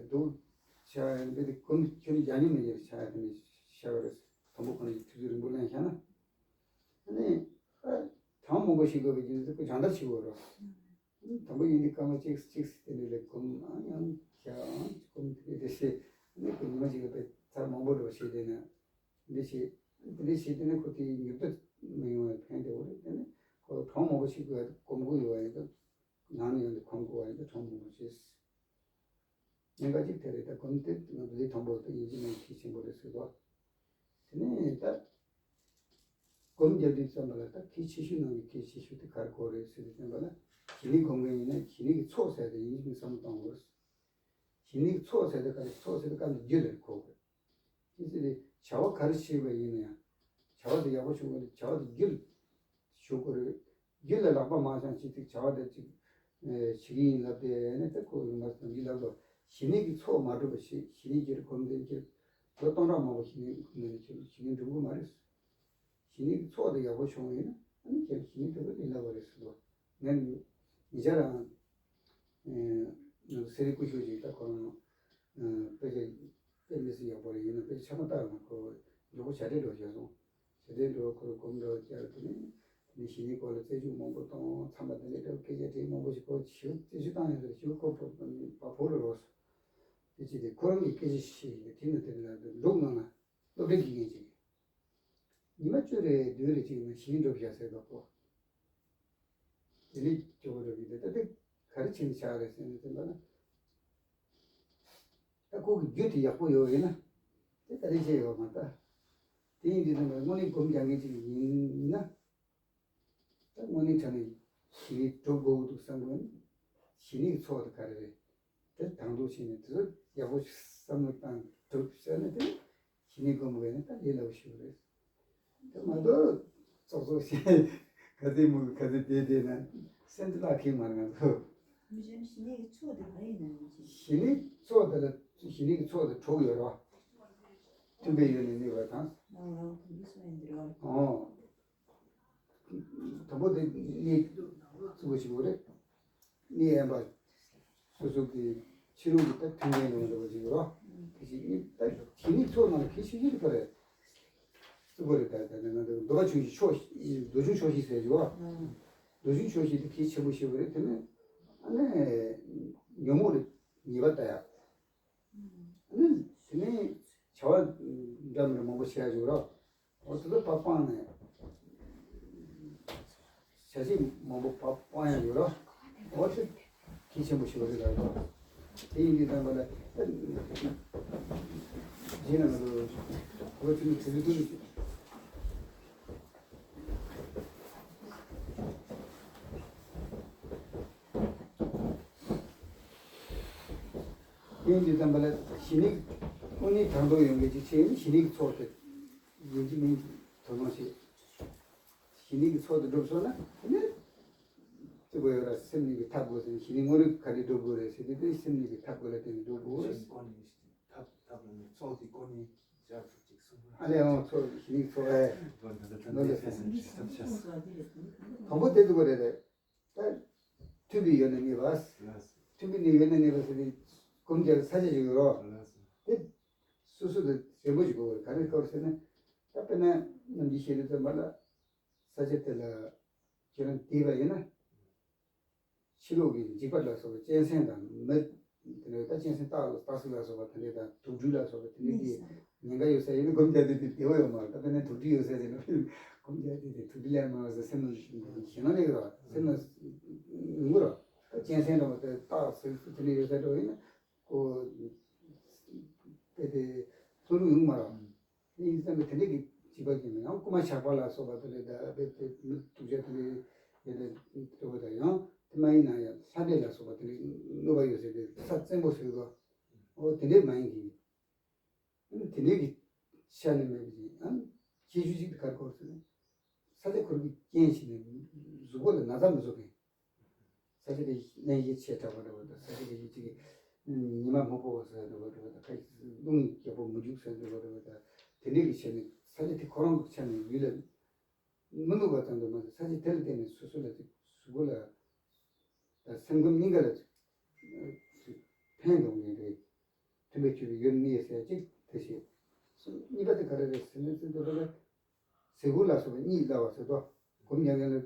སྡུག་ཆགས་ཡང་དཔེ་དེ་སྒོམ་ཁྱོན་ནས་རྒྱག་མྱོང་མེད་ཀྱི་ཆགས་ཡ་དེ་ནས་བཤད་པ་རེད། དང་པོ་ཁོ་ནས་དུས་ཚོད་རིང་པོ་ལེན་བཞག་ན། ཨ་ནི་ཨ་གྲངས་མང་པོ་ཞིག་དགོས་པའི་རྒྱུ་མཚན་ཁོ་སྦྱང་བརྡར་བྱེད་དགོས་རེད། དང་པོ་ཡིན་དུས་སྐར་མ་གཅིག་གཅིག་དེ་འདྲ་ལས་སྒོམ་ཨང་ཡང་བཞག་ཨང་སྒོམ་དེ་འདྲ་བྱས་ཨ་ནི་ཁོ་ཉི་མ་གཅིག་ལ་དཔེ་ཚར་མང་པོ་འགྲོ་བ་བྱས་དེ་ནས་འདི་བྱས་དེ་འདྲ་བྱས་དེ་ནས་ཁོ་དེའི་མྱུར་མཐའ་མི་ཡོང་བའི་ཕན་བདེ་བོ་རེད། དེ་ནས་ཁོ་གྲངས་མང་པོ་ཞིག་དགོས་སྒོམ་དགོས་ཡོད་པ་ཡིན་ཙང་ནང་ནས་ཡོང་དུས་སྒོམ་དགོས་པ་ཡིན་ཙང་གྲངས་མང་པོ་བྱས། ཉེན་ཁ་གཅིག་དེ་རེད། ད་སྒོམ་དེ་ང་ཚོ་ལས་དང་པོ་དེ་ཡིན་གཅིག་མིན་གཅིག་ཆེན་པོ་རེད་ཟེར་གོ། དེ་ནས་ད་སྒོམ་རྒྱབ་དུས་ཙམ་པ་ལ་ད་གལ་ཆེ་ཤོས་ནང་གི་གལ་ཆེ་ཤོས་དེ་ག་རེ་གོ་རེད་ཟེར་དུས་ཙམ་པ་ལ་ཞི་གནས་སྒོམ་མཁན་ཡིན་ན་ཞི་གནས་ཀྱི་ཚོགས་ཟེར་དེ་ཡིན་གཅིག་མིན་བསམ་བློ་གཏོང་དགོས། ཞི་གནས་ཀྱི་ཚོགས་ཟེར་དེ་ག་རེ། ཚོགས་ཟེར་དེ་སྐབས་འདི་རྒྱུད་ལ་གོ་དགོས། ཅི་ཟེར་ཏེ་བྱ་བ་ག་རེ་བྱེད་པ་ཡིན་ན་ཡང་བྱ་བ་དེ་ཡག་པོ་བྱུང་བ་དེ་བྱ་བ་དེ་རྒྱུད་ཞུགས་དགོས་རེད། རྒྱུད་ལ་ལག་པ་མ་བཞག་ཅིག་ཅིག་བྱ་བ་དེ་ཅིག་བྱེད་ཀྱི་ཡིན་ལབ་དེ་ནི་ད་ཁོ་ཡོང་མ་སོང་འདི་ལབ་དོ། ཞི་གནས་ཀྱི་ཚོགས་མ་གྲུབ་པ་ཞིག་ཞི་གནས་ཀྱི་སྒོམ་དེ་ཀྱི་ལོ་སྟོང་ཕྲག་མང་པོ་ཞི་གནས་སྒོམ་ནས་ཀྱི་ཞི་གནས་འགྲུབ་ཀྱི་མ་རེད། ཞི་གནས་ཀྱི་ཚོགས་དེ་ཡག་པོ་བྱུང་བ་ཡིན་ན་ཨ་ནི་ཁྱེད་ཞི་གནས་འགྲུབ་པ་ཡིན་ལབ་པ་རེད་ཟེར་དོ། ངས་ཉེ་ཆར་རང་ཨེ་ང་ཚོ་སེ་རའི་སྐུ་ཞབས་ཅིག་ད་ཁོ་རང་ཨེ་དཔེ་ཆ་དཔེ་མི་སྲིད་ཡག་པོ་རེད། ཡིན་ན་དཔེ་ཆ་ཆ་མ་བལྟ་ཡང་ཁོ་མགྱོགས་པོ་བྱ་བྲལ་འགྲོ་བྱས་སོང་། བྱ་བྲལ་འགྲོ་ཁོ་རང་སྒོམ་འགྲོ་བྱས་དེ་ནས་དེ་ནས་ཞི་གནས་སྐོར་ལ་རྩད་གཅོད་མང་པོ་བཏང་། ཚང་མ་དེ་འདྲའི་འདྲ་བོ་སྐད་ཆ་དྲིས་མང་པོ་ཞིག་ཁོ་ཞིག་རྩད་གཅོད་བཏང་ཡོད་རེད། ཞིག་ཁོ་བ་བ་ཕོ་རེ་རོགས་སོ། དེ་ཅི་སྟེ་ཁོ་རང་གི་སྐད་ཆ་ཞིག་དེ་ནས་དེ་ལ་འབྲུག་ནང་ལ་སློབ་གྲྭ་དགེ་རྒན་ཅིག་ཉི་མ་བཅུ་རེ་བདུན་རེ་ཅིག་ན་ཞི་གནས་འགྲུབ་བཞག་ཟེར་བ་ཁོ། དེ་ནས་སྐྱོ་བོ་འགྲོ་གི་འདུག་ད་ལྟ་ག་རེ་བྱས་ནས་ཆགས་རེད་ཟེར་ནས་དེ་འདྲ་ན། ད་ཁོ་གི་རྒྱུ་དེ་ཡག་པོ་ཡོད་ཡིན་ན། དེ་ག་རེ་བྱས་ཡོད་མ་ད། དེ་ཡིན་དུས་ད་དངོས་གནས་སྒོམ་རྒྱག་མཁན་ཅིག་ཡིན་ན། ད་དངོས་གནས་དྲང་གནས་ཞི་གནས་སྒྲུབ་དགོས་འདུག་བསམ་དགོས་ན། ཞི་གནས་ཀྱི་ཚོགས་དེ་ག་རེ་རེད། དེ་དང་དུ་བྱས་ནས་དེ་ཚོ་ཡག་པོ་བསམ་བློ་བཏང་གྲུབ་བྱས་ན་དེ་ཞི་གནས་སྒོམ་དགོས་ན་ད་ལས་སླ་པོ་ཞིག་རེད། དེ་མ་གཏོགས་ཙོག་ཙོག་བྱས་ག་ཚོད་མུ་ག་ཚོད་བསྡད་བསྡད་ན་སེམས་དེ་བརླག་གི་མ་རེད་ང་ཚོ། མི་གཞན་ཞི་གནས་ཀྱི་ཚོགས་དེ་ག་རེ་ཡིན་ན་ཡིན་གྱི། ཞི་གནས་ཚོགས་དེ་ལ་ཞི་གནས་ཀྱི་ཚོགས་དེ་དྲུག་ཡོད་རེད་བ། མཐུན་པའི་ཡུལ་ནས་གནས་པ་དང་། རང་རང་དོན་གྱི་སོ་ཡིན་འདིར་བ། ཨོ། དང་པོ་དེ་གནས་ཚུལ་པོ་ཞིག་རེད། གནས་དབེན་པ། སོ་སོ་གི་ཕྱི་རོལ་གྱི་ད་མཐུན་རྐྱེན་ལ་འོང་འདྲ་བ་ཞིག་རེད། དེ་ཞིག་གནས་ད་ཞི་གནས་ཚོགས་ནང་ལ་གལ་ཆེ་ཤོས་དེ་ག་རེད། སུ་ག་རེད་ད་ད་ནི་ང་ཚོ་འདུལ་བ་ཆུང་བཞི་ཕྱོགས་བཞི་མདོ་ཆུང་ཕྱོགས་བཞི་ཟེར་གྱི་བ། མདོ་ཆུང་ཕྱོགས་བཞི་དེ་གལ་ཆེན་པོ་ཞིག་རེད། དེ་ནི་ཨ་ནི་ཉོན་མོངས་ལ་ཉེས་པ་ལྟ་ཡག་ཨ་ནི་དེ་ནས་བྱ་བ་འདྲ་མི་འདྲ་མང་པོ་བྱེད་ཡག་ཡོད་ར། འོ་དེ་ཚོ་ཕར་སྤངས་ནས་བྱ་བྱེད་མང་པོ་ཕར་སྤང་ཡག་ཡོད་ར། འོ་དེ་གལ་ཆེན་པོ་ཞིག་རེད་ལ། དེ་ཡིན་དུས་ཙམ་པ་ལ་ད་གཞི་ནས་ང་ཚོ་གོ་ཆུང་ཆུང་དུ། དེ་ཡིན་དུས་ཙམ་པ་ལ་གཞི་ནས་དངོས་གནས་དྲང་པོ་ཡོང་མཁན་ཅིག་བྱས་ནས་གཞི་ནས་ཀྱི་ཚོགས་དེ་ཡིན་གཅིག་མིན་གཅིག་དོ་སྣང་བྱེད། གཞི་ནས་ཀྱི་ཚོགས་དེ་འགྲུབ་སོང་ན་དེ་ནས་ཅི་དགོས་ཡོད་ར། སེམས་ནས་ཀྱི་ཐབས་དགོས་ཟེར་ན་གཞི་ནས་དངོས་གནས་ག་རེ་འགྲུབ་དགོས་རེད་ཟེར་དུས་དེ་སེམས་ནས་ཀྱི་ཐབས་དགོས་ལ་བརྟེན་ནས་འགྲུབ་དགོས་རེད། གཞི་ནས་ཀྱི་ཐབས་ཐབས་ལ་ནི་ཚོགས་དེ་ཀྱི་ནས་བྱ་ཐུབ་ཅིག་གསུངས་པ། ཨ་ལས་འོང་ཚོགས་གཞི་ནས་ཀྱི་ཚོགས་ཨེ། འགྲོ་འདི་ལ་ཐབས་ཤེས་ཐབས་ཤེས། དང་པོ་དེ་འདུག་པ་རེད་རེད། ད་མཐུན་པའི་ཡོན་ཏན་ངེས་པ། ལགས་སོ། མཐུན་པའི་ནི་ཡོན་ཏན་ངེས་པ་ཟེར་ཏེ་སྒོམ་རྒྱག་ས་ཆ་ཞིག་ཡོད་རོགས། ལགས་སོ། དེ་སོ་སོ་དང་རན་པོ་ཞིག་དགོས་པར་ག་རེ་སྐོར་ཟེར་ན། ད་དཔེར་ན་ནམ་རྒྱུན་བཤད་ལུགས་ཙམ་པ་ལ་ས་ཆ་དེ་ལ་ཁྱེད་རང་བསྡད་པ་ཡིན་ན། ཕྱི་ལོགས་ཀྱི་འཇིགས་པ་ལ་སོགས་པ་གཅན་གཟན་དང་མི། དེ་ནས་ད་གཅན་གཟན་སྟག་སྟག་གཟིག་ལ་སོགས་པ་དེ་འདྲས་དང་དུག་སྦྲུལ་ལ་སོགས་པ་དེ་འདྲས་ཀྱི་ཉེན་ཁ་ཡོད་ས་ཡིན་ན་སྒོམ་རྒྱག་དུས་དེ་བདེ་བོ་ཡོད་མ་རེད། ད་དཔེར་ན་དུག་སྦྲུལ་ཡོད་ས་དེ་ནི་སྒོམ་རྒྱག་དུས་དེ་དུག་སྦྲུལ་ལས་མ་ཡོད་ས་སེམས་ལ་ཞེད་སྣང་ལས་རོགས་སེམས་ལ་ཡོང་གི་རོགས། ད་གཅན་གཟན་འདྲ་བ་དེ་སྟག་གཟིག་དེ་འདྲས་ཡོད་ས་འདྲ་བ་ཡིན་ན་ཁོ་དཔེ་དེ་ལྷུང་ལྷུང་ཡོང་མ་རེད། ཡིན་ཙམ་པའི་དེ་འདྲས་ཀྱི་བྱིས་པ་ཅིག་མིན་ཡང་རྐུན་མ་ཇག་པ་ལ་སོགས་པ་དེ་འདྲས་ད་དཔེ་དེ་མི་སྡུག་ཅག་དེ་འདྲས་ཡོད་དེ་འདྲ་བོ་དང་ཡང་དེ་མ་ཡིན་ན་ཡང་ལྷ་འདྲེ་ལ་སོགས་པ་དེ་འདྲས་གནོད་པ་ཡོད་ཟེར་ཏེ་ས་བཙན་པོ་ཟེར་གི་འདུག་འོ་དེ་འདྲས་མ་ཡིན་གྱི། ཨ་ནི་དེ་འདྲས་ཀྱི་ཆ་ནས་མེད་པ་ཅིག་ཨ་ནི་ཁྱད་ཆོས་ཅིག་དེ་ག་རེ་གོ་ཟེར་ན། ས་ཆ་ཁོར་གྱི་རྐྱེན་བྱས་ནས་གཟུགས་པོ་ལ་ན་ཚ་མི་བཟོ་མཁན། ས་ཆ་དེ་གནས་ཡིད་ཆེས་དྲག་པ་འདྲ་བོ་དང་ས་ཆ་དེ་ཡིད་ཅིག་གི་ཉི་མ་མོག་པོ་བ་ཟེར་འདྲ་བོ་འདྲ་བོ་དང་ཁ་རླུང་རྒྱག་པོ་མི་རྒྱུག་ཟེར་འདྲ་བོ་འདྲ་བོ་དང་དེ་འདྲས་ཀྱི་ཆ་ནས་ས་ཆ་དེ་ཁོ་རང་གི་ཆ་ནས་ཡུལ་ལ་མི་སྡུག་པ་ཙམ་དུ་མ་ཟད་ས་ཆ་དེ་ལ་བརྟེན་ནས་སོ་སོ་ལ་ཅིག་གཟུགས་པོ་ལ་དང་སེམས་ཁམས་གཉིས་ཀ་ལ་ཅིག་ཕན་འདོགས་ངེས་རེད། མཐུན་པའི་ཆོས་ཀྱི་ཡུལ་གནས་ཟེར་གཅིག་དེ་བཤད། གཉིས་པ་དེ་ག་རེ་རེད་ཟེར་ན་ཙི་ཏུ་ར་ལ་ཟེ་གོ་ལ་སོགས་པ་གཉིད་སླ་བ་ཟེར་ཏོ། སྒོམ་ཉམས་ཉམས་ལ་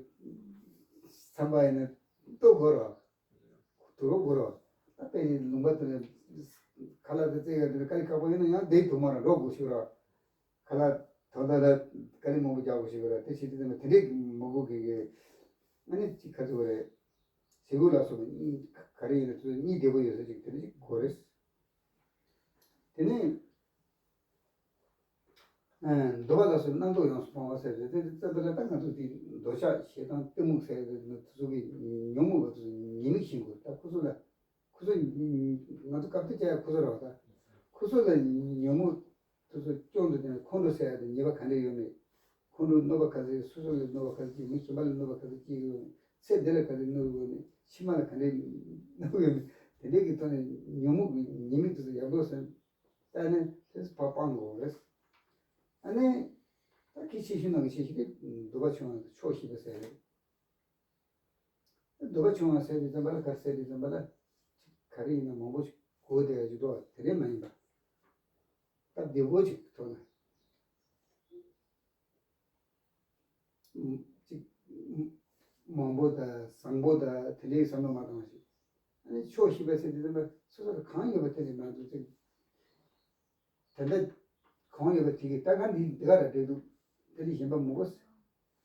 བསམ་པ་ཡིན་ན་ལྟོ་གོ་རོ། དུ་རོ་གོ་རོ། ད་དཔེ་ནི་ལུང་པ་དུ་ནས་ཁ་ལག་དེ་རྩེ་ཡ་དེ་དཀའ་ལས་ཁག་པོ་ཡིན་ན་ཡང་བསྡད་ཐུབ་མ་ར་འགྲོ་དགོས་ཤིག་ར། ཁ་ལག་དོ་ད་ལ་དཀའ་ལས་མང་པོ་རྒྱག་དགོས་ཤིག་ར་དེ་བྱེད་དུས་དེ་ནས་དེ་འདྲས་མི་དགོས་གི་གི། ཨ་ནི་ཅིག་ག་ཚོད་རེད། ཟེ་གོ་ལ་སོགས་པ་གཉིད་ག་རེ་ཡིན་ན་ཚོ་གཉིད་བདེ་པོ་ཡོད་ས་ཅིག་དེ་འདྲ་ཅིག་དགོས་རེད། དེ་ནས། འདོད་པ་ལ་སོགས་རྣམ་རྟོག་ཡོངས་སུ་སྤོང་བ་ཟེར་ཏེ་དེ་ལྟ་བུ་ལ་ད་ང་ཚོ་འདི་འདོད་ཆགས་ཞེ་སྡང་གཏི་མུག་ཟེར་ཏེ་ང་ཚོ་གི་ཉོན་མོངས་པ་ཚོ་ཉེས་དམིགས་ཤེས་དགོས། ད་ཁོ་ཚོ་ལ་ཁོ་ཚོ་ང་ཚོ་སྐབས་དེ་བྱ་ཡ་ཁོ་ཚོ་རེད་བ། ད་ཁོ་ཚོ་ལ་ཉོན་མོངས་དེ་ཚོ་སྐྱོན་དུ་བསྟན་ཁོང་ཁྲོ་ཟེར་ཡ་དེ་ཉེས་པ་ག་འདྲ་ཡོད་མེད། ཁོང་ཁྲོ་གནོད་པ་ག་ཚོད་སོ་སོ་ལ་གནོད་པ་ག་ཚོད་སྐྱེས། མི་གཞན་པ་ལ་གནོད་པ་ག་ཚོད་སྐྱེས་ཡོད་མེད། ཚེ་འདི་ལ་ག་ཚོད་གནོད་ཡོད་མེད། ཕྱི་མ་ལ་ག་འདྲ་གནོད་ཡོད་མེད། དེ་འདྲའི་གི་ཐོག་ནས་ཉོན་མོངས་ཀྱི་ཉེས་དམིགས་དེ་ཚོ་ཡག་པོ་སེམས་ལྟ་ནས་དེ་ཕར་སྤང་དགོས་རེད། ཨ་ནི། ད་གི་ཆེ་ཤོས་ནང་གི་ཆེ་ཤོས་དེ་འདོད་པ་ཆུང་བ་ཆོག་ཤེས་པ་ཟེར་རེད། འདོད་པ་ཆུང་བ་ཟེར་དུས་ཙམ་པ་ལ་ག་རེ་ཟེར་དུས་ཙམ་པ་ལ། ག་རེ་ཡིན་ན་མང་པོ་ཞིག་གོ་བསྡད་ཡ་ཅིག་འདུག་བ་དེ་རེད་མ་ཡིན་པ། སྟབས་བདེ་པོ་ཅིག་ཐོག་ན། ཅིག་མང་པོ་དང་བཟང་པོ་དང་དེ་འདྲའི་བསམ་བློ་མ་བཏང་བ་ཞིག་ཨ་ནི་ཆོག་ཤེས་པ་ཟེར་དུས་ཙམ་པ་སོ་སོ་ལ་གང་ཡོད་པ་དེ་ལས་མ་འདུག་ཅིག་ད་ལྟ་གང་ཡོད་པ་དེ་གིས་ད་ག་འདི་འདི་ག་ར་འགྲིག་འདུག་དེ་ལས་གཞན་པ་མི་དགོས།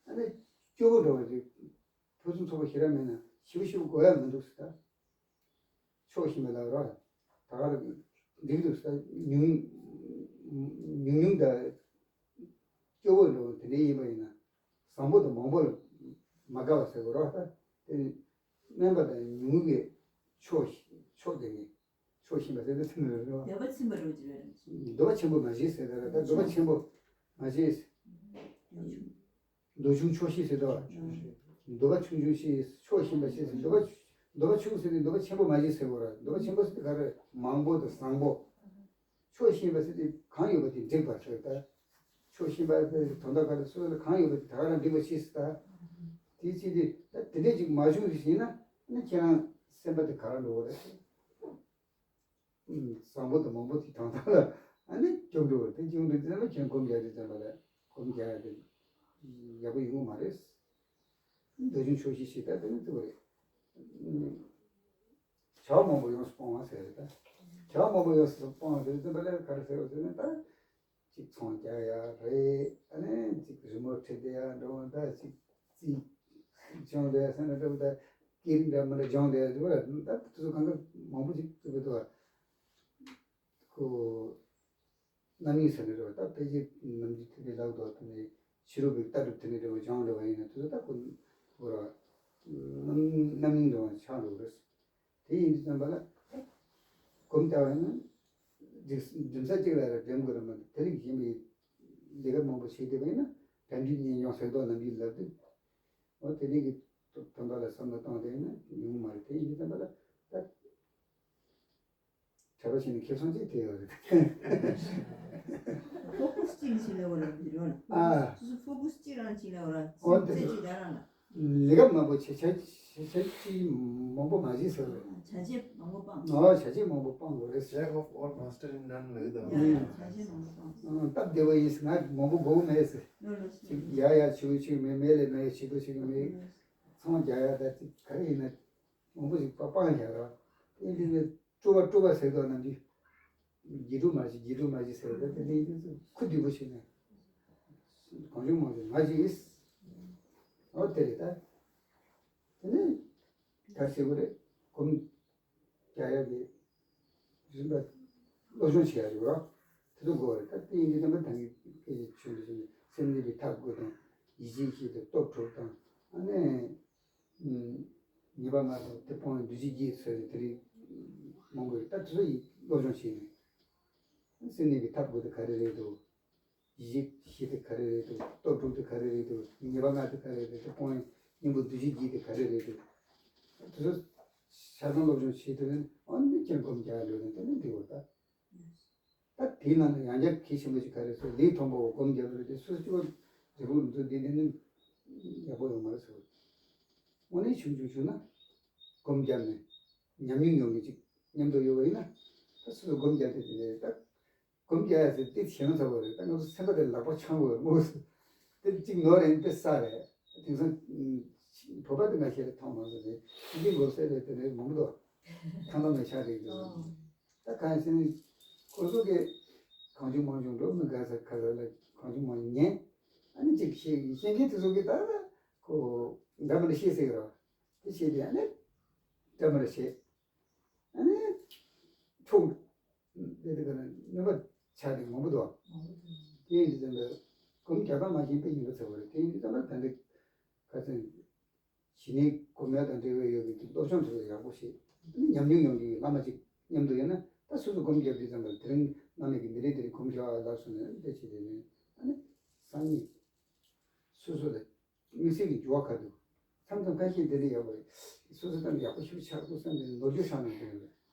ཨ་ནི་སྐྱོ་པོ་འགྲོ་བ་རེད། ཕུན་སུམ་ཚོགས་པ་ཞེ་དྲག་མེད་ན་ཞེ་པོ་ཞེ་པོ་དགོས་ཡ་མི་འདུག་ཟེར་ད། ཕྱོགས་ཞིག་མེད་ལ་རོ། ད་ག་རེ་འགྲིག་འདུག་ཟེར་ད་ཉུང་ཉུང་ཉུང་དང་སྐྱོ་བོ་འགྲོ་དེ་འདྲ་ཡིན་པ་ཡིན་ན་བཟང་པོ་དང་མང་པོ་ལ་མ་དགའ་བ་ཟེར་དགོས་རོ། ད་དེ་དམན་པ་དང་ཉུང་གི་ཕྱོགས་ཕྱོགས་དེ་ནི་ཕྱོགས་ཞིག་མ་ཟེར་ད་ཚིག་མེད་རོ། འདོད་པ་ཆེན་པོ་རོ་ཅི་རེད། འདོད་པ་ཆེན་པོ་མ་བྱེད་ཟེར་ད་ར་ད་འདོད་པ་ཆེན་པོ་མ་བྱེད། འདོད་ཆུང་ཆོག་ཤེས་ཟེར་དོ། འདོད་པ་ཆུང་ཆུང་ཤེས་ཕྱོགས་ཞེན་པ་ཤེས་ཟེར་འདོད་པ་འདོད་པ་ཆུང་ཟེར་ནས་འདོད་པ་ཆེན་པོ་མ་བྱེད་ཟེར་དགོས་ར། འདོད་པ་ཆེན་པོ་ཟེར་དེ་ག་རེ་མང་པོ་དང་བཟང་པོ། ཕྱོགས་ཞེན་པ་ཟེར་དེ་གང་ཡོད་པ་དེ་འགྲིག་པ་ཟེར་ད། ཕྱོགས་ཞེན་པ་དེ་དོན་དག་ག་རེ་སོ་སོ་ལ་གང་ཡོད་པ་དེ་ད་ག་རང་འགྲིག་པ་ཤེས་ཟེར་ད། དེའི་ཚེ་དེ་ད་དེ་འདྲས་ཅིག་མ་བྱུང་ཞིག་ཡིན་ན་ནི་ཁྱེད་རང་སེམས་པ་དེ་ག་རང་འགྲོ་བ་རེད། བཟང་པོ་དང་མང་པོ་དེ་དང་ཐོག་ལ་ཨ་ནི་སྐྱོན་འགྲོ་བ་དེ་སྐྱོན་འགྲོ་དེ་ལ་ཁྱོད་སྒོམ་རྒྱག་དུས་ཙམ་པ་ལ་སྒོམ་རྒྱག་ཡ་དེ་ཡག་པོ་ཡོང་གི་མ་རེད། འདོད་ཆུང་ཆོག་ཤེས་ཞེས་པ་དེ་ནི་དེ་བ་རེད། བྱ་བ་མང་པོ་ཡོངས་སུ་སྤོང་བ་ཟེར་རེད་ད། བྱ་བ་མང་པོ་ཡོངས་སུ་སྤོང་བ་ཟེར་དུས་ཙམ་པ་ལ་ག་རེ་ཟེར་བ་ཟེར་ན་ད། གཅིག་ཚོང་རྒྱག་ཡ་རེད། ཨ་ནི་གཅིག་རི་མོ་བྲིས་བསྡད་ཡ་འགྲོ་བ་ད་གཅིག་རྩིས་སྦྱོང་བསྡད་ཡ་ཟེར་ན་འགྲོ་བ་ད། སྐད་རིགས་འདྲ་མི་འདྲ་སྦྱངས་བསྡད་ཡོད་པ་ལ་ད་དེ་ཚོ་གང་ག་མང་པོ་ཞིག་བཙུགས་པའི་ཐོག་ཁོ་རྣམ་གཡེང་ཟེར་ནས་རེད་བ། ད་ཕལ་ཆེར་ནམ་རྒྱུན་དེ་འདྲའི་ལག་ཏུ་དེ་ནས་ཕྱི་རོལ་པའི་ལྟ་གྲུབ་དེ་འདྲའི་འདྲ་བ་སྦྱངས་འདྲ་བ་ཡིན་ན་དེ་ཚོ་ད་ཁོ་ཁོ་ར་རྣམ་རྣམ་གཡེང་འདྲ་བ་ཆགས་འགྲོ་གི་རེད། དེ་ཡིན་དུས་ཙམ་པ་ལ་གོམས་བྱས་པ་ཡིན་ན་སྒྲིག་སྒྲིམ་ས་གཅིག་ལ་ར་འགྲིམ་དགོས་རེད་མ་གཏོགས་དེ་རིང་གཞན་པའི་ལས་ཀ་མང་པོ་བྱས་བསྡད་པ་ཡིན་ན་དལ་འབྱོར་ཉེན་སྐྱོང་ཟེར་མདོག་ནམ་རྒྱུན་ལབ་དུས་འོ་དེ་རིང་གི་དོན་དག་ལ་བསམ་བློ་བཏང་བསྡད་ཡིན་ན་ཡོང་གི་མ་རེད། དེ་ཡིན་དུས་ཙམ་པ་ལ་ད། གྲྭ་པ་བྱས་ནས་ཁེ་བཟང་ཅིག་དེ་ཡོད་རེད། ཕོ་ཁུ་སྐྱིད་ཞིག་ལས་བར་འབྱོར་ན། ཨ། སོ་སོ་ཕོ་ཁུ་སྐྱིད་རང་ཅིག་ལས་བར་འོ་དེ་རྩེ་གཅིག་དར་ན། ལས་ཀ་མང་པོ་བྱེད་བྱེད་བྱེད་བྱེད་ཅིག་མང་པོ་མ་བྱེད་ཟེར་བས། བྱ་བྱེད་མང་པོ་སྤང་། ཨོ་བྱ་བྱེད་མང་པོ་སྤང་དགོས་རེད། Jack of all master in none ལབ་ཡོད་ཡ་ཡ་བྱ་བྱེད་མང་པོ་སྤང་། ཨང་སྟབས་བདེ་བ་ཡིན་ང་མང་པོ་དགོས་མེད་ཟེར། ལོ་ལོ་ཅིག་ཡ་ཡ་བྱེད་ཅིག་མེད་མེད་ལས་མེད་བྱེད་དགོས་ཅིག་མེད། ཚོང་རྒྱག་ཡ་ད་ཅིག་ག་རེ་ཡིན་ན་མང་པོ་ཞིག་སྤང་བཞག་ར། དེ་འདི་ནས། སྤྲོ་བ་སྤྲོ་བ་ཟེར་དོ་རྣམས་ཀྱིས། དགེ་སྒྲུབ་མ་བྱེད་དགེ་སྒྲུབ་མ་བྱེད་ཟེར་བ་དེ་ནི་ཁུ་བསྡུས་པོ་བྱས་ནས། གང་བྱུང་མང་བྱུང་མ་བྱེད། འོ་དེ་རེད་ད། དེ་ནི། ག་ཟེར་བ་རེད། སྒོམ་རྒྱག་ཡག་གི་རིམ་པ་སློབ་སྦྱོང་བྱེད་ཡག་རེད་བ། དེ་ཚོ་དགོས་རེད་ད། དེ་ཡིན་དུས་ཙམ་པ་ད་ངས་སྐད་ཆ་བྱུང་དུས་སེམས་གནས་པའི་ཐབས་དགོས་དང་། ཡིད་ཆེས་བྱེད་དང་སྟོབས་འཕྲོག་དང་ཨ་ནི། ཉེས་པ་ལྔ་དང་དེ་སྤོང་བའི་འདུ་བྱེད་བརྒྱད་ཟེར་ནས་དེ་རིགས་མང་པོ་ཡོད། ད་དེ་ཚོ་ཡི་སློབ་སྦྱོང་བྱས་ནས་སེམས་གནས་པའི་ཐབས་དགོས་དེ་ག་རེ་རེད་འདུག་ཡིད་ཆེས་དེ་ག་རེ་རེད་འདུག་སྟོབས་སྒྲུབ་དེ་ག་རེ་རེད་འདུག་ཉེས་པ་ལྔ་དེ་ག་རེ་རེད། དེ་སྤོང་བའི་གཉེན་པོ་འདུ་བྱེད་བརྒྱད་དེ་ག་རེ་རེད་འདུག་དེ་ཚོ་ཆ་ཚང་སློབ་སྦྱོང་བྱས་དེ་ནས་ཨ་ནི་ཁྱེད་སྒོམ་རྒྱག་འགྲོ་ནས་དེ་ནས་འདི་འོ་ད། ད་དེའི་ནང་ནས་ཡང་བསྐྱར་གལ་ཆེན་པོ་ཞིག་ག་རེ་ཟེར་ལས་མཐོན་པོ་སྒོམ་རྒྱབ་རེད་དེ་སོ་སོ་སྐྱོ་བ་རེ་བོ་འདུག་དེ་འདི་ནི་ཡག་པོ་ཡོང་མ་རེད་ཟེར། དངོས་གནས་ཆུང་ཆུང་བྱུང་ན་སྒོམ་རྒྱབ་ནས་ཉམས་མྱོང་ཡོང་གི་ཅིག་མཉམ་དུ་ཡོད་པ་ཡིན་ན་ད་སོ་སོ་སྒོམ་རྒྱབ་དེ་དེ་ནས་ད་སྒོམ་རྒྱག་ཡ་ཟེར་དེ་བྱེད་ན་ཚར་བ་རེད། ད་ང་ཚོ་སེམས་པ་དེ་ལག་པ་འཆང་དགོས་མོ་ཟེར། དེ་གཅིག་ནོར་རེད་དཔེ་ས་རེད། དེང་སང་བོད་པ་དེ་ང་ཤེས་རེད་མཐོང་མ་སོང་རེད། ཕྱི་རྒྱལ་ལོ་སེ་རེད་དེ་རེད་མང་པོ་འདུག་ཐང་ལ་མེ་ཤ་རེད་འདུག་ད་གང་ཟེར་ན། ཁོ་ཚོ་གིས་གང་བྱུང་མང་བྱུང་འགྲོ་མི་དགའ་ས་ཁ་ལ་ལ་གང་བྱུང་མང་བྱུང་ཉན། ཨ་ནི་ཅིག་བཤད་ཡིན་བཤད་མཁན་དེ་ཚོ་གིས་ད་ཁོ་འདྲ་མི་འདྲ་བཤད་ཟེར་གི་རོ། དེ་བཤད་དེ་ཨ་ནི་འདྲ་མི་འདྲ་བཤད། ཨ་ནི་འཁྲུག་དེ་དེ་ག་ནས་གནོད་པ་ཆགས་དེ་མང་པོ་འདུག་དེ་ཡིན་དུས་ཙམ་པའི་སྒོམ་རྒྱག་སྟངས་མ་ཤེས་པའི་ཉེས་པ་ཚ་བ་རེད། དེ་ཡིན་དུས་ཙམ་པ་ད་འདི་ཁ་སང་། ཞི་གནས་སྒོམ་ཡ་དང་འབྲེལ་བའི་ཡོད་པའི་སློབ་སྦྱོང་དེ་ཚོ་ཡག་པོ་བྱེད། ཉམས་མྱོང་ཡོང་གི་བླ་མ་གཅིག་མཉམ་དུ་ཡོད་ན་ད་སོ་སོ་སྒོམ་རྒྱབ་དུས་ཙམ་པ་དེ་རིང་བླ་མ་གིས་འདི་རེད་འདི་རེད་སྒོམ་རྒྱག་ཨ་ལབ་སོང་ནས་དེ་བྱེད་དེ་ནས་ཨ་ནི་སང་ཉིན་སོ་སོ་ལ་དམིགས་བསལ་གྱི་འགྱུར་བ་ག་འདུག་མཚམས་མཚམས་ཁ་ཤས་དེ་འདྲ་ཡོད་པ་རེད། སོ་སོ་ལྟ་ན་ཡག་པོ་ཞིག་ཆགས་འདུག་བསམ་ནས་ནོར་འཁྲུལ་ཆགས་ནས་དེ་རེད།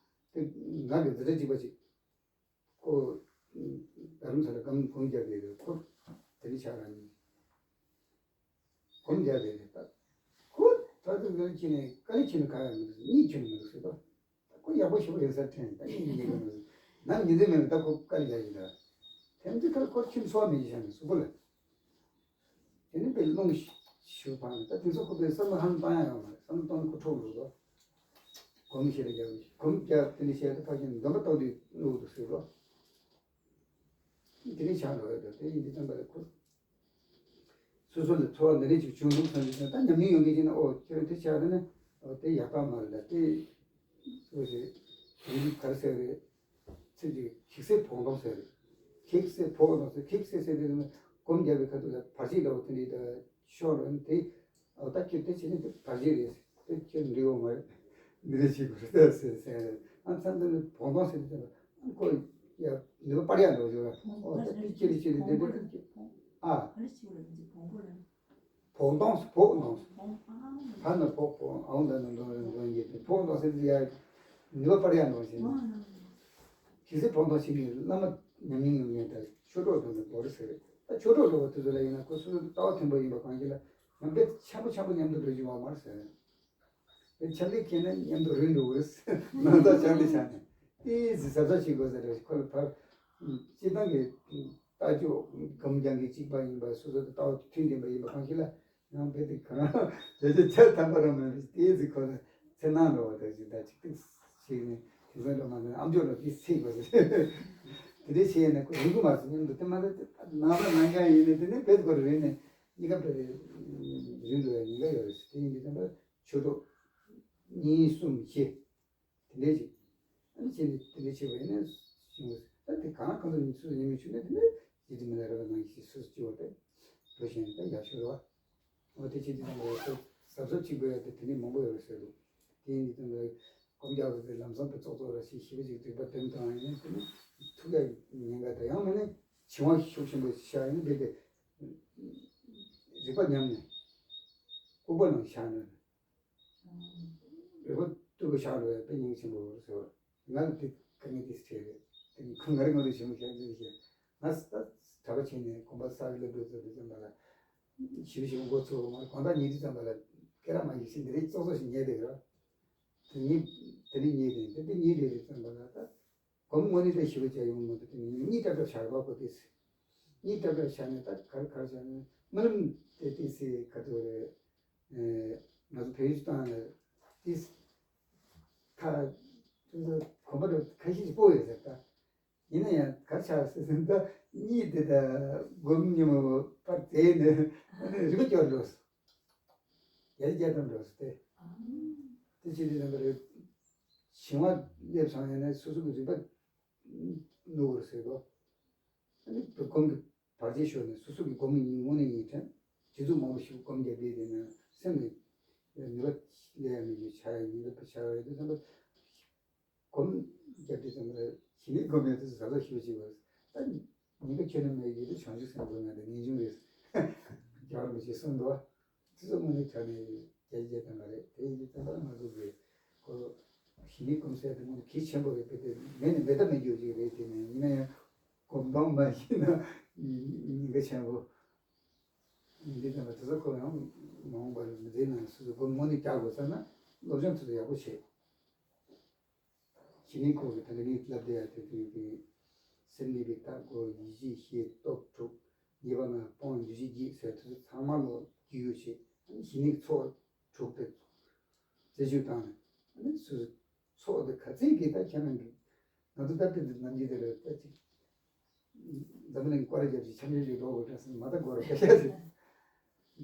དེ་ང་གི་འཛིན་གྲྭ་གཅིག་པ་གཅིག་ཁོ་རྡ་རམ་ས་ལ་སྒོམ་སྒོམ་རྒྱབ་པའི་ཁོ་དེ་རིང་ཆགས་རང་ཡིན། སྒོམ་རྒྱག་པའི་རེད་ད། ཁོ་ད་དུང་ང་ཁྱེད་ནས་དཀའ་ལས་ཁྱེད་ནས་ག་ཡང་མི་འདུག་གཉིད་ཁྱོད་ནས་མི་འདུག་ཟེར་ད། ཁོ་ཡག་པོ་ཞེ་པོ་ཡོད་ས་དྲན་ད་གཉིད་ཉལ་གི་མི་འདུག་ནམ་ཉིན་དུ་མེད་པ་ད་ཁོ་དཀའ་ལས་རྒྱག་གི་འདུག་དེ་འདི་ཁར་ཁོ་ཁྱིམ་ཚོགས་མི་ཡིན་ཤག་ནས་གཟུགས་པོ་ལ། དེ་ནི་དཔེ་རླུང་ཞུ་བ་ནི་ད་དེ་ཚོ་ཁོ་པའི་བསམ་བློ་ཧང་བཏང་ཡ་ཡོད་མ་རེད། བསམ་བློ་བཏང་ན་ཁོ་འཁྲུག་འགྲོ་གོ། སྒོམ་ཞེ་དྲག་རྒྱག་གི་སྒོམ་རྒྱག་དེ་ནི་བཤད་ད་ཕ་ཁྱིམ་འདོན་པ་བཏང་དུས་གནོད་འདུག་ཟེར་གོ། དེ་རིང་ཆགས་འགྲོ་ཡོད་དོ། དེ་ཡིན་དུས་ཙམ་པ་ལ་ཁོ། སོ་སོ་ལ་ཚོར་བ་འདི་འདྲ་ཅིག་བྱུང་འདུག་བསམ་དུས་ཙམ་ད་ཉམས་མྱོང་ཡོང་གི་ཅིག་ན་ཨོ་ཁྱོད་དེ་ཆགས་ད་ནི་ཨོ་དེ་ཡག་པ་མ་རེད་ལ་དེ། སོ་ཞེས། དེ་ག་རེ་ཟེར་རེད། ཚིག་ཅིག་ཁེགས་སེལ་བོགས་གཏོང་ཟེར་རེད། ཁེགས་སེལ་བོགས་གཏོང་ཟེར་ཁེགས་སེལ་ཟེར་དུས་ཙམ་སྒོམ་རྒྱབ་པའི་ཁ་ཐུག་ལ་བར་ཆད་འདྲ་བོ་དེ་འདྲའི་ད་ཤོར་རེད་དེ། ཨོ་ད་ཁྱོད་དེ་བྱས་ན་དེ་བར་ཆད་རེད། དེ་ཁྱོད་འགྲིག་ཡོད་མ་རེད། འདི་འདྲ་བྱེད་དགོས་རེད་ཟེར་ཟེར་རེད། ཨ་མཚམས་མཚམས་ནས་བོགས་གཏོང་ཟེར་དུས་ཙམ་པ་ཁོ་ཡ་ནུས་པ་སྤར་ཡག་འགྲོ་བྱུང་ར། ཨོ་ད་དེ་ཁྱེད་རེད་ཁྱེད་རེད་འདི་འདྲ་ཨ། བོགས་གཏོང་བོགས་གཏོང་། ཕ་ན་ཕོག་ཕོག་ཨའོ་ད་ན་འདོན་རེ་འདོན་ཡེ་དེ་ཕོག་འདོན་ཟེར་དུས་ཡ་ནུས་པ་སྤར་ཡག་འགྲོ་ཟེར། གལ་སྲིད་ཕོག་འདོན་བྱེད་མཁན་བླ་མ་ཉམས་མྱོང་ཡོད་མཁན་དང་ཆོས་གྲོགས་དང་འདྲ་པོ་རེད་ཟེར། ད་ཆོས་གྲོགས་འགྲོ་བ་དེ་ཚོ་ལ་ཡིན་ན་ཁོ་སོ་སོ་ལྟ་བ་མཐུན་པ་ཡིན་པ་གང་ཞིག་ལ་ཡང་དཔེ་འཆམ་པོ་འཆམ་པོ་མཉམ་དུ་འགྲོ་རྒྱུ་ཡོད་མ་རེད་ཟེར། དེ་ཕྱག་ལས་འཁྱེར་ན་མཉམ་དུ་རིང་འགྲོ་གི་རེད། ནང་ལྟར་ཕྱག་ལས་བྱས་ནས་ཏོག་ཙམ་གཟབ་གཟབ་བྱེད་དགོས་ཟེར་རེད། ཁོ་ལ་ཕར་སྤྱིར་བཏང་གི་ལྟ་སྤྱོད་སྒོམ་རྒྱག་མཁན་གཅིག་པ་ཡིན་པ་སོ་སོ་དང་ལྟ་བ་མཐུན་ལྡན་པ་ཡིན་པ་གང་ཞིག་ལ་ཡང་དཔེ་དེ་གང་དེ་ཚོ་ཆ་ཐམ་པ་རང་མ་རེད། ཏོག་ཙམ་ཁོ་ལ་འཚེར་སྣང་འགྲོ་བ་དང་ཞིག་དང་ཅིག་ཏིག་ཞིག་ནས་དེང་སང་འགྲོ་མ་ནས་ཨམ་ཅོག་ལ་ཏིག་ཚིག་པ་ཟེར། དེ་འདྲའི་བྱས་ནས་ཁོ་རིང་པོ་མ་སོང་མཉམ་དུ་དེ་མ་རེད། ནང་པ་ནང་རྐྱང་ཡིན་ནས་དེ་ནས་དཔེ་ཁོ་རེ་རེ་ནས་གཉིས་ཀ་དཔེ་རེ་རིང་འགྲོ་བའི་ཉེན་ཁ་ཡོད་རེད། དེ་ཡིན་དུས་ཙམ་པ་ཆོས་གྲོགས། གཉིས་གསུམ་བཞི། དེ་འདྲས་ཅིག་ཨ་ནི་བྱས་ནས་དེ་འདྲས་བྱས་པ་ཡིན་ན་བྱུང་བ། ད་དེ་གང་ལ་གང་འཚམ་ཉིན་སུ་ཉིན་མི་བྱུང་ན་དེ་ནས་ཇི་ལྟར་མི་ལ་ར་བ་ནང་བཞིན་སུ་སུ་སྐྱེ་བ་དེ་འགྲོ་བཞིན་ད་ཡག་ཤོས་རེད་བ། འོ་དེ་ཅི་འདི་ཙམ་ལ་སོ་གཟབ་གཟབ་བྱེད་དགོས་ཡ་དེ་དེ་ནས་མང་པོ་ཡོད་རེད་ཟེར་འདུག་དེ་ཡིན་དུས་ཙམ་ལ་སྒོམ་རྒྱག་དགོས་དེ་ལམ་སང་དུ་ཙོག་ཙོག་ར་ཞིག་ཞིབ་ཅིག་རིག་པ་དེམ་དང་ཡིན་ན་དེ་ནས་ཐུག་ཡ་ཉེན་ཁ་དང་ཡང་མིན་ན་བྱིང་བ་ཤུགས་ཆེན་པོ་ཤར་ཡིན་དེ་དེ་རིག་པ་ཉམས་ནས་ལྐུགས་པ་ནང་ཤར་ནས། རེ་བ་ཏུ་གུ་ཤར་བའི་དཔེ་སྙིང་ཆེན་པོ་རེད་ཟེར་བ། ང་ལ་དེ་དཀའ་ངལ་དེ་སྤྲད་རེད། དེ་ཁོ་ང་རེ་ང་རེ་བྱུང་ཤར་འདི་ཤར། ང་ད་གྲྭ་པ་བྱས་ནས་གོམ་པ་ས་གི་ལ་འགྲོ་ཚོད་དེ་ཙམ་པ་ལ་ཞིབ་ཞིབ་མགོ་ཚོས་མ་དགོང་དག་ཉལ་དུས་ཙམ་པ་ལ་སྐད་ར་མ་ཡིག་ཤིག་འདི་རེད་ཙོག་ཙོག་ཞིག་ཉལ་བསྡད་ར། དེ་ཉིད་དེ་ནས་ཉལ་བསྡད་དེ་དེ་ཉལ་བསྡད་དུས་ཙམ་པ་ལ་ད། སྒོམ་དངོས་གནས་དེ་ཞིབ་པོ་བྱས་ཡོང་མ་ཐུབ་དུས་གཉིད་ཏྲབ་ཏྲབ་བཞག་པ་ཁོ་ཏིས། གཉིད་ཏྲབ་ཏྲབ་བཞག་ནས་ད་གར་གར་བཞག་ནས་རྨི་ལམ་དེ་ཏིས་སི་ག་ཏོ་རེད། ང་ཚོ་བོད་ཡིག་སྟེང་ལ་ཏིས་ཁ་ཏིས་གོམ་པ་རུ་ཁ་ཤས་ཤིག་སྤོ་ཡོད་ཟེར་ད། ཡིན་ན་ཡང་གར་ཆགས་སི་སི་ད་གཉིད་དེ་ད་སྒོམ་ཉི་མ་བར་དེ་ནས་རི་མོ་སྐྱོར་འགྲོ། རྒྱལ་རྒྱལ་དང་འགྲོ་སྟེ། དེ་ཕྱིར་དེ་ཙམ་པ་རེད། བྱིང་བ་སླེབས་སོང་ཡིན་ན་སོ་སོ་གི་རིག་པ་ནུབ་པར་ཟེར་གོ། ཨ་ནི་སྒོམ་གྱི་བར་ཆད་ཤོར་ནས་སོ་སོ་གི་སྒོམ་གྱི་དངོས་གནས་ཡིན་དྲན། དེ་ཚོ་མང་པོ་ཞིག་སྒོམ་རྒྱབ་པས་དེ་ན་སེམས་ནས་ནུས་པ་སླེབས་ཡ་མེད་རྒྱུ་ཆགས་ཡ་ཉེན་ཁ་ཆགས་ཡ་དེ་ཙམ་པ། སྒོམ་རྒྱབ་དུས་ཙམ་ལ་ཞི་གནས་སྒོམ་ཡོད་དུས་གཟབ་གཟབ་ཞུ་བྱེད་དགོས། ད་ཉིན་ག་ཁྱོད་ནི་མེད་ཡོད་དུས་བྱང་ཆུབ་སེམས་སྒོམ་ཡོད་དུས་ངེས་འབྱུང་རེད། རྒྱལ་བ་རིན་པོ་ཆེས་གསུངས་འདུག་དེ་ཚོ་དངོས་གནས་དྲང་གནས་རྒྱལ་གྱི་རྒྱལ་དང་མ་རེད། དེ་ཡིན་དུས་ཙམ་པ་ང་ཚོ་གི་ཁོ་ཞི་གནས་སྒོམ་ཟེར་དེ་དངོས་གནས་གལ་ཆེན་པོ་རེད། དཔེ་དེ་མེད་ནི་མེད་ད་མེད་རྒྱུ་ཅིག་རེད། དེ་ནས་ཡིན་ན་ཡང་སྒོམ་སྟངས་མ་ཤེས་ན་ཉེན་ཁ་ཆེན་པོ། འདི་ལྟ་བུ་དེ་ཚོ་ཁོ་ཡང་མ་འོངས་པར་མི་ཚེའི་ནང་སོ་སོ་སྒོམ་དངོས་གནས་རྒྱག་དགོས་བསམ་ན་སློབ་སྦྱོང་དེ་ཚོ་ཡག་པོ་བྱེད། ཞི་གནས་སྐོར་གྱི་ད་ལྟ་ངས་ལབ་བསྡད་ཡ་དེ་དུས་ཀྱི་སེམས་ནུས་པའི་རྟགས་སྒོ་ཡིད་ཆེས་ཤེས་སྟོབས་དྲུག་ཉེས་པ་ལྔ་སྤོང་འདུ་བྱེད་བརྒྱད་ཟེར་དེ་ཚོ་ཚང་མ་ལོ་རྒྱུས་ཡོད་བྱེད། ཞི་གནས་ཚོགས་དྲུག་དེ་རྩད་གཅོད་བཏང་ནས་སོ་སོ་ཚོགས་དེ་ག་ཚད་ཀྱི་ད་ཁྱེད་རང་གི་ང་ཚོ་ད་ལྟ་འདི་ནམ་རྒྱུན་དེ་ལ་ད་ཅིག་འཛམ་བུ་གླིང་སྐོར་ར་རྒྱབ་ཅིག་འཆམ་འཆམ་ཞིག་འགྲོ་དགོས་དྲན་སོང་། མ་ད་སྒོ་ར་ཤ་ཤ་ཞིག་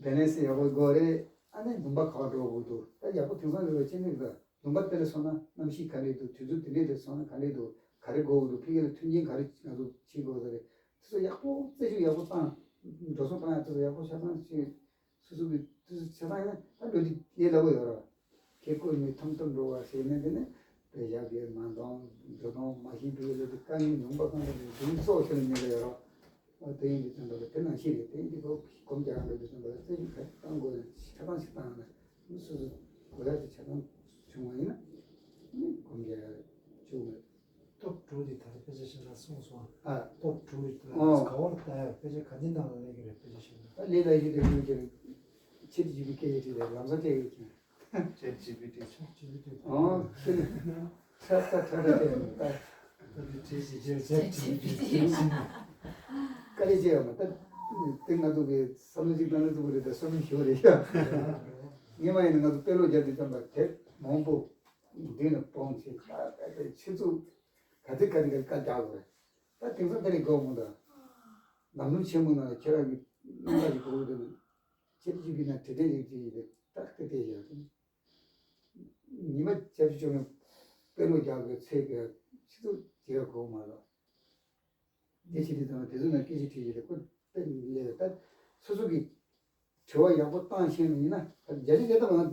བེ་ལེན་སི་ཡག་པོ་དགོས་རེད། ཨ་ནི་ལུང་པ་ག་པར་འགྲོ་དགོས་འདུག་ད་ཡག་པོ་དེང་སང་རེད་བ། ཅི་ནས་ད་ལུང་པ་དེ་ལ་སོང་ན་གནམ་གཤིས་ག་རེ་འདུག་དུས་ཚོད་དེ་འདྲས་དེ་སོང་ན་ག་རེ་འདུག་ག་རེ་དགོས་འདུག་ཕ་གི་ལ་མཐུན་རྐྱེན་ག་རེ་ང་ཚོ་བྱེད་དགོས་ས་རེད། དེ་ཚོ་ཡག་པོ་རྩད་གཅོད་ཡག་པོ་བཏང་། འགྲོ་སོང་བཏང་ཡག་དེ་ཚོ་ཡག་པོ་ཆ་ཚང་བྱེད། སོ་སོ་གི་དུས་ཚོད་ཆ་ཚང་ཡིན་ན་ད་འགྲོ་དུས་ལས་སླ་པོ་ཡོད་ར། ཁེ་བཀོལ་ནས་ཐོམ་ཐོམ་འགྲོ་བ་ཟེར་ནས་དེ་ནས་དཔེ་ཞབས་ཀྱི་མ་འདང་འགྲོ་དང་མ་ཤེས་པའི་ལས་དེ་དཀའ་ངལ་ཉུང་པ་གང་ལ་ནས་དུས་ཚོད་ཁྱོན་ནས་ཉེ་ལ་ཡོད་ར། དེ་ཡིན་དུས་ཙམ་པ་ལ་དེ་ནང་བཞིན་རེད། དེ་ཡིན་དུས་ཁོ་སྒོམ་རྒྱག་འགྲོ་དུས་ཙམ་པ་ལ་རྩད་གཅོད་ག་རེ་བཏང་དགོས་ཆ་ཚང་ཞིག་བཏང་ན་མི་སོ་སོ་དགོས་ཡག་དེ་ཆ་ཚང་བྱུང་བ་ཡིན་ན་སྒོམ་རྒྱག་བཅུག་མེད། སྟོབས་དྲུག་དེ་ད་ལྟ་དཔེ་ཆ་ཞིག་ལ་གསུངས་སོང་། ཨ། སྟོབས་དྲུག་རེད། ཨོ། ག་བར་ལྟ་ཡ་དཔེ་ཆ་ག་འདི་ནང་ལ་སླེབས་ཀྱི་རེད། དཔེ་ཆ་ཞིག་ལ། ད་ལས་ལ་ཡི་དེ་ཡོད་ཀྱི་རེད། ཆེད་དུ་ཇི་པི་སྐད་ཆ་དྲིས་ལ་ལམ་སང་སྐད་ཡོད་ཀྱི། ཆེད་ཇི་པི་ཏི་ཆེད་ཇི་པི་ཏི། ཨོ་ཤི་ནི། ཁྲ་ཁྲ་ཁྲ་ཁྲ་ཅན་ད། ད་ལྟ་དྲིས་ཞིག་ཆེད་ཆེད་ཇི་པི་ཏི་ཆེད་ཇི་པི་ཏི། དཀའ་ལས་ཆེ་ཡོད་མ་ད། དེ་ང་ཚོ་གི་བསམ་བློ་གཅིག་བཏང་ན་ཐུབ་ཀྱི་རེད། ད་བསམ་བློ་ཞིག་རེད་ཤག་ངས་མ་ཡིན་ན་ང་ཚོ་དཔེ་ཀློག་རྒྱབ་དུས་ཙམ་པ་དེབ་མང་པོ་མདུན་ལ་སྤུངས་བྱས་ད་ད་ད་ཆུ་ཚོད་ག་ཚོད་ག་ཚོད་ག་ཚོད་རྒྱག་དགོས་རེད། ད་དེང་སང་དེ་ལས་དགོས་མོ་ད། ལམ་ལུགས་ཆེན་མོ་ནང་ལ་ཁྱེད་རང་གི་རྣམ་པ་ཞིག་དགོས་ཀྱི་འདུག་ཁྱེད་ཀྱི་གི་ན་དྲི་དྲན་ཞིག་ཅིག་ཡིན་ད་ད་དེ་ཡག་ཉི་མ་བཅུ་བཅུ་ནས་དཔེ་ཀློག་རྒྱག་དགོས་ཚེ་གི་ཆུ་ཚོད་དེ་ཡག་དགོས་མ་རེད། དེ་བྱེད་དུས་ཙམ་པ་དེ་ཚོ་ནང་སྐད་ཆ་དྲིས་ཡོད་རེད། ཁོ་དཔེ་ལས་ད་སོ་སོ་གི་དྲི་བ་ཡག་པོ་བཏང་ཤེས་ནི་ཡིན་ན་ད་རྒྱ་ཆེ་རྒྱ་ཐབས་ང་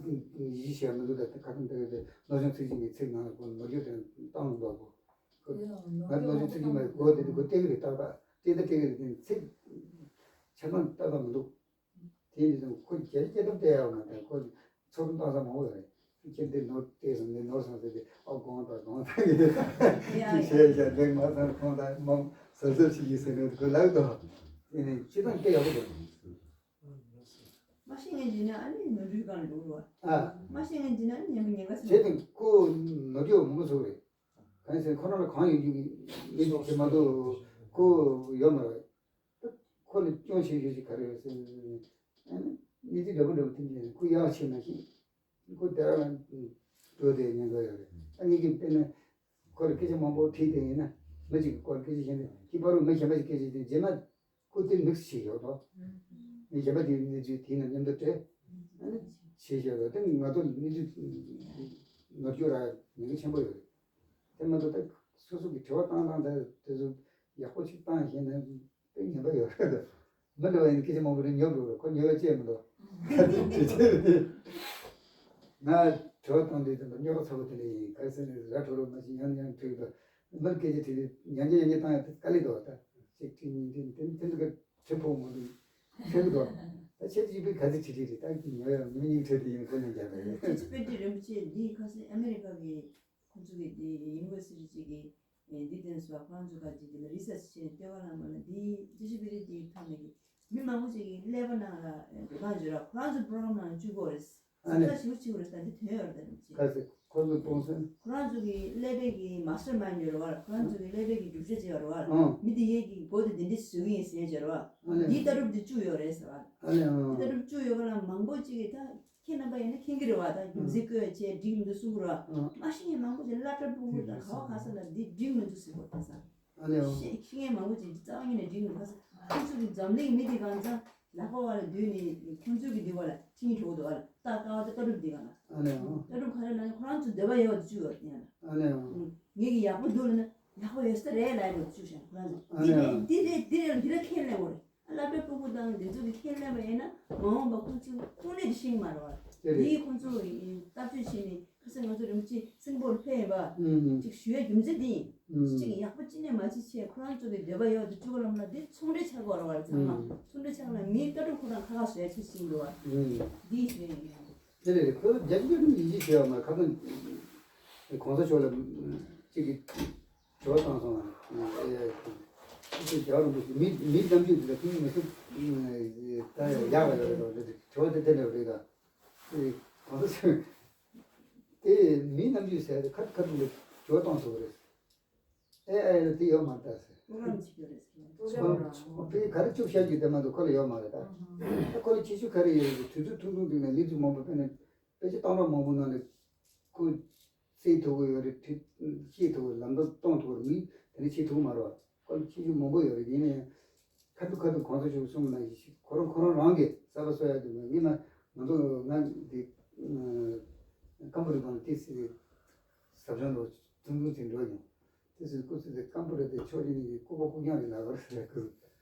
ཡིད་ཆེས་བྱས་མི་འདུག་ད་ཁ་སང་དེ་གི་ནོར་བྱུང་ཚིག་གཅིག་གི་ཚིག་ནང་ལ་ཁོ་ནོར་འཁྱོག་དེ་བཏང་འདུག་གོ་ང་ནོར་བྱུང་ཚིག་གཅིག་མ་གོ་དེ་དུས་གོ་སྟེ་གི་རེད། ཏག་ཏག་སྟེ་ད་སྟེ་གི་རེད། དེ་ཚིག་ཆ་ཚང་ཏག་ཏག་མི་འདུག་དེ་ཡིན་དུས་ཁོ་རྒྱ་ཆེ་རྒྱ་ཐབས་བལྟས་ཡོད་མ་ད་ཁོ། ཚོགས་འདུ་བཏང་ས་མང་པོ་ཡོད་རེད། ཁྱེད་འདི་ནོར་བལྟས་སོང་། འདི་ནོར་སོང་ཟེར་ཏེ་ཨོ་དགོངས་དག་དགོངས་དག་ཡིན། ཡ་ཅིག་བྱས་བྱས་འདི་ང་ཚང་ཁོང་དང་མང་གཟབ་གཟབ་བྱེད་ཀྱི་ཟེར་ནས་ཁོ་ལབ་འདུག་དེ་ནས་སྤྱི་བཏང་སྐད་ཡག་པོ་འདུག་མ་ཤེས་མཁན་ཅིག་ན་ཨ་ནི་ནོར་འཁྲུལ་གང་འགྲོ་རུ་བ། ཨ། མ་ཤེས་མཁན་ཅིག་ན་ཨ་ནི་ཉན་པ་ཉན་པ་ཟེར། བྱས་ཏེ་ཁོ་ནོར་འཁྲུལ་མང་པོ་བཟོ་གི་རེད། གང་ཡིན་ཟེར་ན་ཁོ་རང་ལ་གང་ཡོད་རྒྱུ་གི་མི་འདུག་དེ་མ་གཏོགས་ཁོ་ཡོད་མ་རེད། ཁོ་ལ་སྐྱོན་ཆེ་ཤོས་ཅིག་ག་རེ་ཡོད་ཟེར་ན། ཨ་ནི་གནས་ཚུལ་འདྲ་པོ་འདྲ་པོ་ཐོན་གྱི་ཡོད་རེད། ཁོ་ཡག་ཤེས་མ་ཤེས། ཁོ་དེ་རང་ལ་འགྲོ་དེ་ཉེན་ཁ་ཡོད་རེད། ཨ་ནི་གི་དཔེར་ན་ཁོ་ལ་སྐད་ཆ་མང་པོ་དྲིས་དེ་ཡིན་ན་མི་གཅིག་གིས་ཁོ་ལ་སྐད་ཆ་བཤད་ན་ཁྱི་པ་རུ་མི་གཞན་པ་ཞིག་སྐད་ཆ་དྲིས་རྗེས་མ་ཁོ་དེ་མིག་སུ་བྱེད་ཡོད་དོ། མི་གཞན་པ་དེའི་གནས་ཚུལ་དེ་ན་མཉམ་དུ་སྤྲད། ཨ་ནི་བྱེད་ཤེས་ཡོད་དེ་ང་ཚོ་གནས་ཚུལ་ ནོར་འཁྲུལ་རག་ཉེན་ཁ་ཆེན་པོ་ཡོད་རེད། དེ་མ་གཏོགས་ད་སོ་སོ་གི་དྲི་བ་བཏང་སྟངས་དང་དེ་ཚོ་ཡག་པོ་ཞིག་བཏང་ཤེས་ན་དཔེ་ངན་པ་ཡོད་རེད། མི་འདྲ་བ་ཡིན་སྐད་ཆ་མང་པོ་རེ་ཉོབ་འགྲོ་རེད། ཁོ་ཉོ་བའི་ཅེས་མི་འདུག་ཁ་ཅིག་དྲི་ཆེ་རེད། ང་དྲི་བ་བཏང་དུས་དེ་འདྲ་སྨྱོ་ཁ་ཚ་པོ་དེ་འདྲ་ཡིན། ག་རེ་ཟེར་ན་ར་འཕྲོ་རོ་མ་ཞིག་ཡང་ཡང་འཁྲིག་པ། མིར་སྐད་ཆ་དྲིས་དུས་ཡང་བསྐྱར་ཡང་བསྐྱར་བཏང་ཡ་དེ་དཀའ་ལས་འདུག་ད་གཅིག་དྲིས་གཉིས་དྲིས་དེ་དེ་འདྲ་ག་དྲི་ཕོག་མ་འདུག་ཁྱོད་ཀྱི་དོ། ད་ཁྱེད་ཀྱིས་པའི་ག་ཚོད་ཁྲིད་ཁྲིད་རེད། ད་ཉོ་ཡ་མི་གཉིས་ཁྲིད་དེ་ཡིན་ཁོ་ནས་རྒྱབ་རེད། ཁྱེད་ཀྱི་པཎྜི་ཏ་རིན་པོ་ཆེ་འདི་ཁ་སང་ཨ་མེ་རི་ཁ་གི་ཁོང་ཚོ་གི་འདི་ཡུ་ནི་ཝར་སི་ཊི་གཅིག་གི་འདི་བསྟན་སོགས་ཁོ་རང་ཚོ་ག་ཅིག་འདི་ལ་རི་སར་ཆི་བྱས་ནས་ལྟེ་བ་བླངས་པ་ན། འདི་ཅི་ཞིག་པི་རི་འདི་ཐོག་ནས་ཀྱི་མི་མང་པོ་ཅིག་གི་ཀླད་པ་ནང་ལ་འགྲོ་སྟངས་བརྗོད་ར་ཁོ་རང་ཚོ་པོ་རོ་གྷ་རམ་ནང་བཅུག་གི་ཡོད་རེད། ཨ་ནི། ས་ཞིག་ཅིག་རེད། ད་འདི་དོན་ཡོད་རེད། ད་རིམ་གྱིས། ག་ཟེ་ཁོ་ཚོ་སྤོང་སེམས། ཁོ་རང་ཚོ་གི་ཀླད་པའི་གི་མ་སི་ཊར་མའིན་ཌ་ཡོད་རེད་བ། ཁོ་རང་ཚོ་གི་ཀླད་པའི་གི་སྒྲུབ་བྱེད་ཅིག་ཡོད་རེད་བ། ཨང་། མི་དེ་ཡས་ཀྱི་མགོ་དེ་དེ་འདྲས་བཟོ་གི་ཡིན་ཟེར་ཡོད་རེད་བ། ཨ་ནི། འདིའི་ལྟ་གྲུབ་དེ་བཅུག་ཡོད་རེད་ཟེར་བ། ཨ་ནི། ཨང་། ལྟ་གྲུབ་བཅུག་ཡོད་ག་ལ་མང་པོ་ཅིག་གི་ད་ཁྱེད་རྣམ་པ་ཡིན་ན་མཁྱེན་གི་རེད་བ། ད་རྒྱུ་མཚན་བཀོད་བྱས་འགྲིག་མི་འདུག་གསུང་གི་རེད་བ། ཨང་། མ་ཤེས་མཁན་མང་པོ་ཅིག་སློབ་གྲྭ་ཕྲུ་གུ་དང་ག་བ་ག་ས་ལ་འདི་འགྲིག་མི་འདུག་ཟེར་གོ་ད་ས། ཨ་ནི། ཤེས་ཤེས་མཁན་མང་པོ་ཅིག་རྩ་བ་ཉིད་ནས་འགྲིག་མི་འདུག་ཁོ་ཚོ་གི་འཛམ་གླིང་མི་དེ་གང་ཚང་ལག་པ་བར་ལ་བསྡུས་ནས་ཁོང་ཚོའི་གི་འདི་བ་ལ་ཁྲིད་འགྲོ་གི་འདུག་བ་ལ། ལྟ་ཀ་བ་ད་ལྟ་གྲུབ་འདི་ག་ལ། ཨ་ནི། ཨང་། ལྟ་གྲུབ་ག་རེ་ལ་ནི་ཁོ་རང་ཚོ་འདོད་པ་ཡོད་པ་བཅུག་ཡོད་ཡིན་ལ། ཨ་ནི། ཨང་། ངེད་ཀྱི་ཡག་པོ་འདུག་ལ་ན་ཡག་པོ་ཡོད་ས་རེད་ལ་ཡོད་བཅུག་ཤག་ཁོ་རང་ཚོ། ཨ་ནི། འདི་རེད་འདི་རེད་འདི་རེད་འདི་ལ་ཁས་ལེན་དགོས་རེད། སློབ་གྲྭ་ཕྲུ་གུ་དང་འདི་ཚོ་གི་ཁས་ལེན་པ་ཡིན་ན་མ་འོངས་པ་ཁོང་ཚོ་ཁོང་ནས་ཤེས་ཀྱི་མ་རེད་བ། དེ་རེད། འདིའི་ཁོང་ཚོ་ལྟ་སྤྱོད་བྱས་ནས་ཁ་སང་ང་ཚོ་རིན་པོ་ཆེ་སིང་པོར་ཕེབས་ཡིན་པ། ཨུམ། ཅིག་ཞུ་ཡ་རྒྱུ་མཚན་འདི་ཡིན། ཨུམ། ཅིག་ཡག་པོ་ཅི་ནས་མ་ཅིག་བྱས་ཁོ་རང་ཚོ་གི་འདོད་པ་ཡོད་དུ་བཅུག་ལམ་ལ་འདི་ཚོང་འབྲེལ་ཆགས་དགོས་རེད་བ། ཚང་མ་ཨུམ། ཚོང་འབྲེལ་ཆགས་ལ་མིའི་ལྟ་གྲུབ་ཁོ་རང་ཁ་ཁ་བཟོ་ཡ་ཆེ་ཞིག་ཡིན་འདུག་བ། ཨུམ། འདི་ཞུ་ཡ་ཡིན། དེ་རེད། ཁོས་རྒྱ་ཆེ་ཆུང་ཡིད་ཆེས་བྱས་པ་མ་གང་ལྟར་གོང་ས་མཆོག་ལ་ཅིག་གི་དྲི་བ་བཏང་སོང་ང་། ཨེ་ཨེ་ཅིག་རྒྱལ་བ་རིན་པོ་ཆེ་མི་མི་རྣམ་དཔྱོད་འདི་ལ་ཁུངས་མི་ཐུབ། ད་ཡག་ལ་ཡོད་རེད། དྲི་བ་དེ་དེ་འདྲ་རེད། ད་དེ་གོང་ས་མཆོག་དེ་མི་རྣམ་དཔྱོད་ཟེར་ཏེ་ཁ་ཁ་ཐུག་ལ་དྲི་བ་བཏང་སོང་རེད། ཨེ་ཨེ་ལ་དེ་ཡོད་མ་རེད་ད་ཟེར། སྨོན་ལམ་བྱེད་རྒྱུ་རེད་ཟེར། ཁོ་ཁོ་ཕའི་ག་རེ་བཅུག་བཞག་རྒྱུ་དེ་མ་གཏོགས་ཁོ་ལ་ཡོད་མ་རེད་ད། ཨ་ཁོ་ལ་ཁྱད་ཆོས་ག་རེ་ཡོད་རེད། དུས་ཚོད་ཐུང་ཐུང་དུས་ནས་ལས་དུས་མང་པོ་སྤེལ་ནས་དཔེ་ཆ་བཏང་རོགས་མང་པོ་ནང་ལ་ཁོ་བཙལ་ཐུབ་ཀྱི་ཡོད་རེད། དེ་ཤེས་ཐུབ་ཀྱི་ལམ་སྟོན་གཏོང་ཐུབ་ཀྱི་མི་དེ་འདྲ་བྱེད་ཐུབ་ཀྱི་མ་རེད་བ། ཁོ་ལ་ཁྱད་ཆོས་མང་པོ་ཡོད་རེད། ཡིན་ནའི་ཁ་ཐུག་ཁ་ཐུག་གོང་ས་མཆོག་གསུངས་ནང་བཞིན་ཁོ་རང་ཁོ་རང་རང་གིས་གསར་པ་བཟོ་ཡ་དེ་མིན་ན། ང་ཚོ་ང་འདི་ཀམ་པུ་ཊར་སྒང་ལ་ཏོག་ཙམ་ཟབ་སྦྱོང་འགྲོ་ཐུང་ཐུང་ཅིག་འགྲོ་མྱོང་། དེ་ཚོའི་སྐུ་ཚེ་དེ་སྐམ་པོ་རེད་དེ་ཕྱོགས་གཅིག་ནས་ལྐུགས་པ་ལྐུགས་རྐྱང་རེད་ལབ་པ་རེད། ཁོས་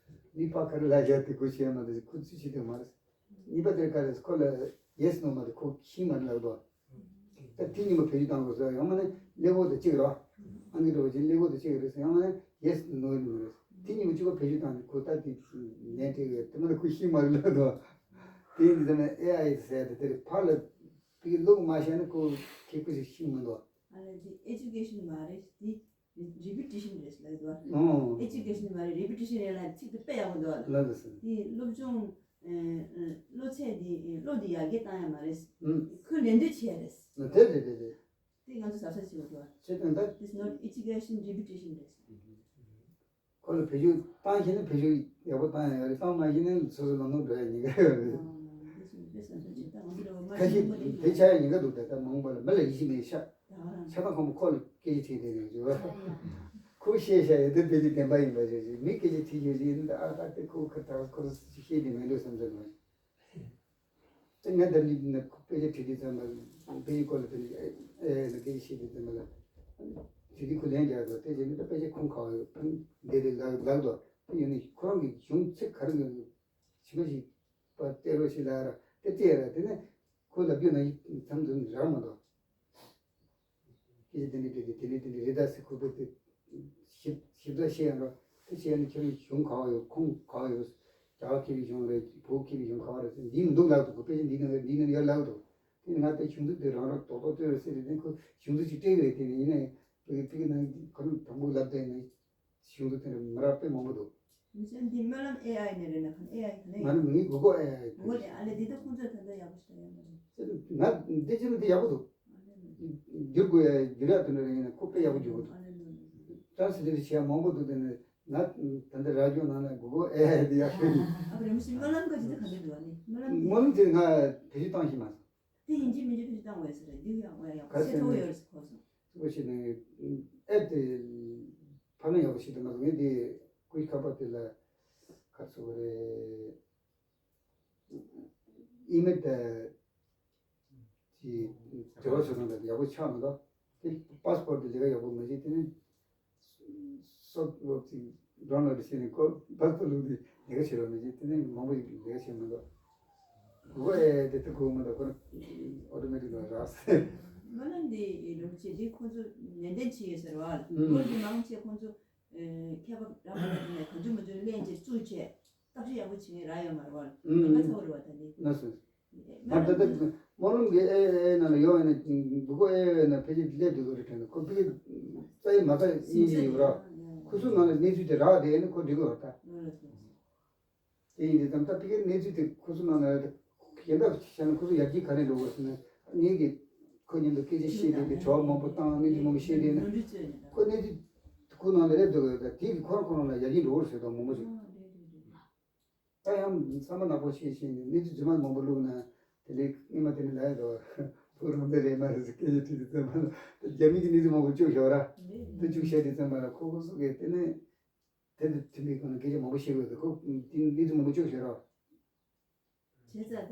མི་ཕར་ག་རེ་ལབ་བཞག་དེ་ཁོས་བྱས་མ་ཐུབ། ཁོས་ཚུལ་བྱེད་ཐུབ་མ་རེད། གཉིས་པ་དེར་ག་རེ་ཁོ་ལ་ཡེ་སི་ནོ་མ་རེད། ཁོ་ཤེས་མ་རེད་ལབ་དོ། ད་དེ་གཉིས་པ་བེད་སྤྱོད་བཏང་དགོས་ཟེར། ཡང་མིན་ན་ཀླད་ཀོར་དེ་གཅིག་རེད། ཨང་ཀི་འདྲ་བོ་ཅིག་ཀླད་ཀོར་དེ་གཅིག་རེད་ཟེར། ཡང་མིན་ན་ཡེ་སི་ནོ་ཡིན་མ་རེད། དེ་གཉིས་པ་གཅིག་པ་བེད་སྤྱོད་བཏང་ནས་ཁོ་ད་དེ་ལན་སྤྲད་ཡོད། དེ་མ་ལ་ཁོ་ཤེས་མ་རེད་ལབ་དོ། དེ་ཡིན་དུས་ཙམ་ནས་ཨེ་ཨའི་ཟེར་དེ་དེར་ཕར་ལ་དེ་གི་བླུགས་མ་བཞག་ན་ཁོ་ཁྱེད་ཁོ་ཞིག་ཤེས་མི་འདུག་ཨ་ལས་འདི་ཨེ་ཇུ་ཀེ་ཤན་མ་རེད། འདི་རི་པི་ཊི་ཤན་རེད་ལབ་འདུག་ཨ། ཨེ་ཇུ་ཀེ་ཤན་མ་རེད། རི་པི་ཊི་ཤན་རེད་ལབ། ཚིག་དེ་དཔེ་ཡག་པོ་འདུག་ཨ། ལབ་འདུག་ཟེར། འདི་སློབ་སྦྱོང་ཨ་བློ་ཚད་འདི་བློ་འདི་ཡར་རྒྱས་བཏང་ཡ་མ་རེད། ཨུམ། ཁོས་ལན་འདེབས་བྱས་རེད། ན་དེ་རེད་རེད་རེད། འདི་ང་ཚོ་གཟབ་གཟབ་བྱེད་དགོས་འདུག་ཨ། བྱེད་དང་ད། This not education, repetition རེད། ཁོ་ལ་བེད་སྤྱོད་བཏང་ཤེས་ན་བེད་སྤྱོད་ཡག་པོ་བཏང་ཡ་ཡོད་རེད། བཏང་མ་ཤེས་ན་སོ་སོ་ལམ་ལྷོང་འགྲོ་ཡ་ཉེན་ཁ་ཡོད་རེད། ཁ་ཤས་དེ་ཆགས་ཡ་ཉེན་ཁ་འདུག་ད་ལྟ་མ་འོངས་པ་ལ་མི་ལ་ཡིད་ཆེས་མེད་ཤག་ཆགས་སྟངས་ཁོ་མོ་ཁོ་ལ་སྐད་ཆ་དྲིས་དེ་རེད་ཅེས། ཁོས་བཤད་བཤད་ཡོད་དེ་བེད་སྤྱོད་བདེན་པ་ཡིན་པ་ཞིག་མི་སྐད་ཆ་དྲིས་ཡོད་ཅེས་ཡིན། ད་ཨ་ད་དེ་ཁོ་ཁ་ཐག་ཁོ་རང་ཤེས་ཀྱི་མེད་འགྲོ་བསམ་ཚོད་མ། དེ་ངས་ད་ནི་ནི་དཔེ་ཆ་བྲིས་དུས་ཙམ་པ་དཔེ་ཆའི་སྐོར་ལ་དེ་ནི་ཨེ་ཨེ་ནི་སྐད་ཆ་བཤད་དུས་ཙམ་པ་ལ་བྲིས་དུས་ཁོས་ལན་རྒྱག་དགོས། དེ་བྱས་ནས་ད་དཔེ་ཆ་ཁུངས་ག་པར་ཡོད། ཁུངས་འདི་རེད་ལབ་ལབ་དོ། དེ་ཡིན་ནི་ཁོ་རང་གི་གཞུང་ཚིག་ག་རེ་ཡོད་ནི་ཕྱི་མ་ཞིག་པ་སྟེར་རོགས་ཞེས་ལབ་ར་དེ་སྟེར་ར། དེ་ནས་ཁོས་ལབ་རྒྱུ་ན་མཚམས་མཚམས་རག་མ་འདུག་སྐད་ཆ་དེ་འདྲ་དྲིས་ཏེ་དེ་འདྲ་དེ་འདྲ་རེད་ད་ཟེར། ཁོ་ཚོས་དེ་ཞིབ་ཞིབ་ཕྲ་བཤད་ཡང་རོགས། དེ་བཤད་ནས་ཁྱེད་རང་གཞུང་ག་པར་ཡོད། ཁུངས་ག་པར་ཡོད། རྒྱ་གར་མཁས་པའི་གཞུང་རེད། བོད་མཁས་པའི་གཞུང་ག་པར་རེད་ཟེར། འདི་མི་འདུག་ལབ་འདུག་དཔེ་ཆ་འདི་ནང་ཡོད། འདི་ནང་ཡོད་ལབ་འདུག་དེ་ནི་ང་དེ་གཞུང་ཚབ་དེ་རང་རང་རྡོག་རྡོག་ལྟོས་རེད་ཟེར་ཏེ། དེ་ཁོ་གཞུང་ཚབ་ཅིག་སྤྲད་ཀྱི་རེད། དེ་ནི་ཡིན་ནའི་དེ་དེ་གི་ནང་ཁོ་རང་དང་པོ་ལབ་བསྡད་ནས་གཞུང་ཚབ་དེ་འདྲ་མི་རབས་དཔེ་མང་པོ་འདུག་མི་ཚོས་འདི་སྨོན་ལམ་ཨེ་ཨའི་ནས་རེད་ན་ཁ་ནས་ཨེ་ཨའི་ག་ནས་ང་ནི་ངའི་གུ་གོ་ཨེ་ཨའི་གུ་གོ་ཨེ་ཨ་ལས་འདི་ད་ཁོང་ཚོས་ད་ལྟ་ཡག་པོ་ཞིག་ཡོད་མ་རེད། ང་འདི་ཕྱི་ལ་འདི་ཡག་པོ་འདུག་བསྒྱུར་དགོས་ཡ་བསྒྱུར་ཡག་དེ་འདྲ་རེད། ཡིན་ན་ཁོ་དཔེ་ཡག་པོ་བསྒྱུར་གི་འདུག་ཊ་རན་སི་ལེ་ཊི་བྱེད་ཡག་མང་པོ་འདུག་དེ་ནས་ང་ད་ལྟ་ར་ཇོ་ནང་ལ་གུ་གོ་ཨེ་ཨའི་འདི་ཡག་པོ་ཡིན། ཨ་ཁ་རེད་མི་ཤེས། སྨོན་ལམ་ག་ཅི་འདི་ག་འདྲ་འདུག་ཨ་ནི་སྨོན་ལམ་སྨོན་ལམ་དེ་ང་བེད་སྤྱོད་བཏང་ཤེས་མ་སོང་། དེ་ཡིན་གཅིག་མིན་གཅིག་ཕྱི་བཏང་བས་ཟེར་རེད། འདི་ཡང་ང་ཡང་ག་ཚད་ཐོག་ཡོད་རེད་ཟེར་གོ་སོང་། ཚུགས་པ་བྱས་ནས་ཨེབ་དེ་ཕར་ནས་ཡག་པོ་ཞིག་འདུག་མ་གཏོགས་ངས་འདི་ཀུའི་ཁ་པར་དེ་ལ་ག་ཚུགས་པ་རེད། ཨི་མེལ་དེ་ཅི་ འབྲེལ་བ་བྱེད་སྟངས་དང་ཡག་པོ་ཆགས་མི་འདུག་དེ་པ་སི་པོར་ཊི་དེ་ལས་ཀ་ཡག་པོ་མ་བྱེད། དེ་ནས་སོབ་ཝེར་ཅིག་ཌའུན་ལོཌ་བྱས་ནས་ཁོ་པ་སི་པོར་ཊི་བླུགས་ཏེ་ལས་ཀ་བྱེད་རོགས་མི་བྱེད། དེ་ནས་མང་པོ་ཞིག་ལས་ཀ་བྱེད་མི་འདུག་དགོས་ཨེ་དེ་ལྟ་དགོས་མི་འདུག་ཁོ་ཨོ་ཏོ་མེ་ཊིག་ལ་རག་སྨོན་ལམ་འདི་རིན་པོ་ཆེ་འདི་ཁོང་ཚོ་ནན་ཏན་བྱེད་ཡོད་ཟེར་བ། ལོ་འདི་མང་ཆེ་ཁོང་ཚོ་ཁྱད་པར་རག་མ་རག་ནས་གང་བྱུང་མང་བྱུང་ལེན་བྱས་བཙུགས་བྱས་བརྟག་ཞིབ་ཡག་པོ་བྱེད་ཡས་རག་ཡོད་མ་རེད་བ། ལ་ང་ཚ་བོ་རེད་བ། ད་འདི་ལགས་སོ། མ་ད་ལྟ་སྨོན་ལམ་གྱི་ཨེ་ཨེ་ནང་ལ་ཡོང་བ་ནས་འགུག་གོ་ཨེ་ཨེ་ན་ཕལ་ཆེར་སླེབས་འདུག་གི་རེད་དྲན། ཁོ་ཕ་གི་རྩ་ཡི་མ་རྩ་ཡིན་གྱི་ཡོད་ར། ཁོ་ཚོ་ནང་ལ་གནས་ཚུལ་དེ་རག་བསྡད་ཡོད་ན་ཁོ་འགྲིག་གི་རེད་ད། དེ་ཡིན་དུས་ཙམ་ད་ཕ་གིའི་གནས་ཚུལ་དེ་ཁོ་ཚོ་ནང་ལ་གཞན་དག་བཤད་ན་ཁོ་ཚོ་ཡར་རྒྱས་ག་རེ་འགྲོ་དགོས་ཟེར་ན། ངེད་ཀྱིས་ཁོ་མཉམ་དུ་སྐད་ཆ་བཤད་བསྡད་དེ་དྲི་བ་མང་པོ་བཏང་། གནས་ཚུལ་མང་པོ་བཤད་བསྡད་ན་ཁོ་གནས་ཚུལ་ཁོ་ནང་ལ་སླེབས་འགྲོ་གི་ཡོད། ད་དེ་གི་ཁོ་རང་ཁོ་རང་ལ་ཡར་རྒྱས་འགྲོ་གི་རེད་ཟེར་དོན་མང་པོ་ཞིག་ད་ཡང་བསམ་པ་ནག་པོ་བཤད་བཤད་ནས་གནས་ཚུལ་རྫུན་མ་མང་པོ་བླུགས་ན། དེ་ནས་སྔོན་མ་དེ་ནས་ལབ་ཡ་འདུག་བོད་རང་བཙན་རེད་མ་རེད་ཟེར་སྐད་ཆ་དྲིས་དུས་ཙམ་པ་ལ། རྒྱ་མི་གི་གནས་ཚུལ་མང་པོ་བཅུག་བཞག་ར། དེ་བཅུག་བཞག་དུས་ཙམ་པ་ལ་ཁོ་ཁོ་ཚོ་གིས་དེ་ནས་དེ་དང་མཐུན་པའི་སྒང་ལ་སྐད་ཆ་མང་པོ་བཤད་དགོས་འདུག་ཁོ་དེ་གནས་ཚུལ་མང་པོ་བཅུག་བཞག་ར། བྱས་ཙང་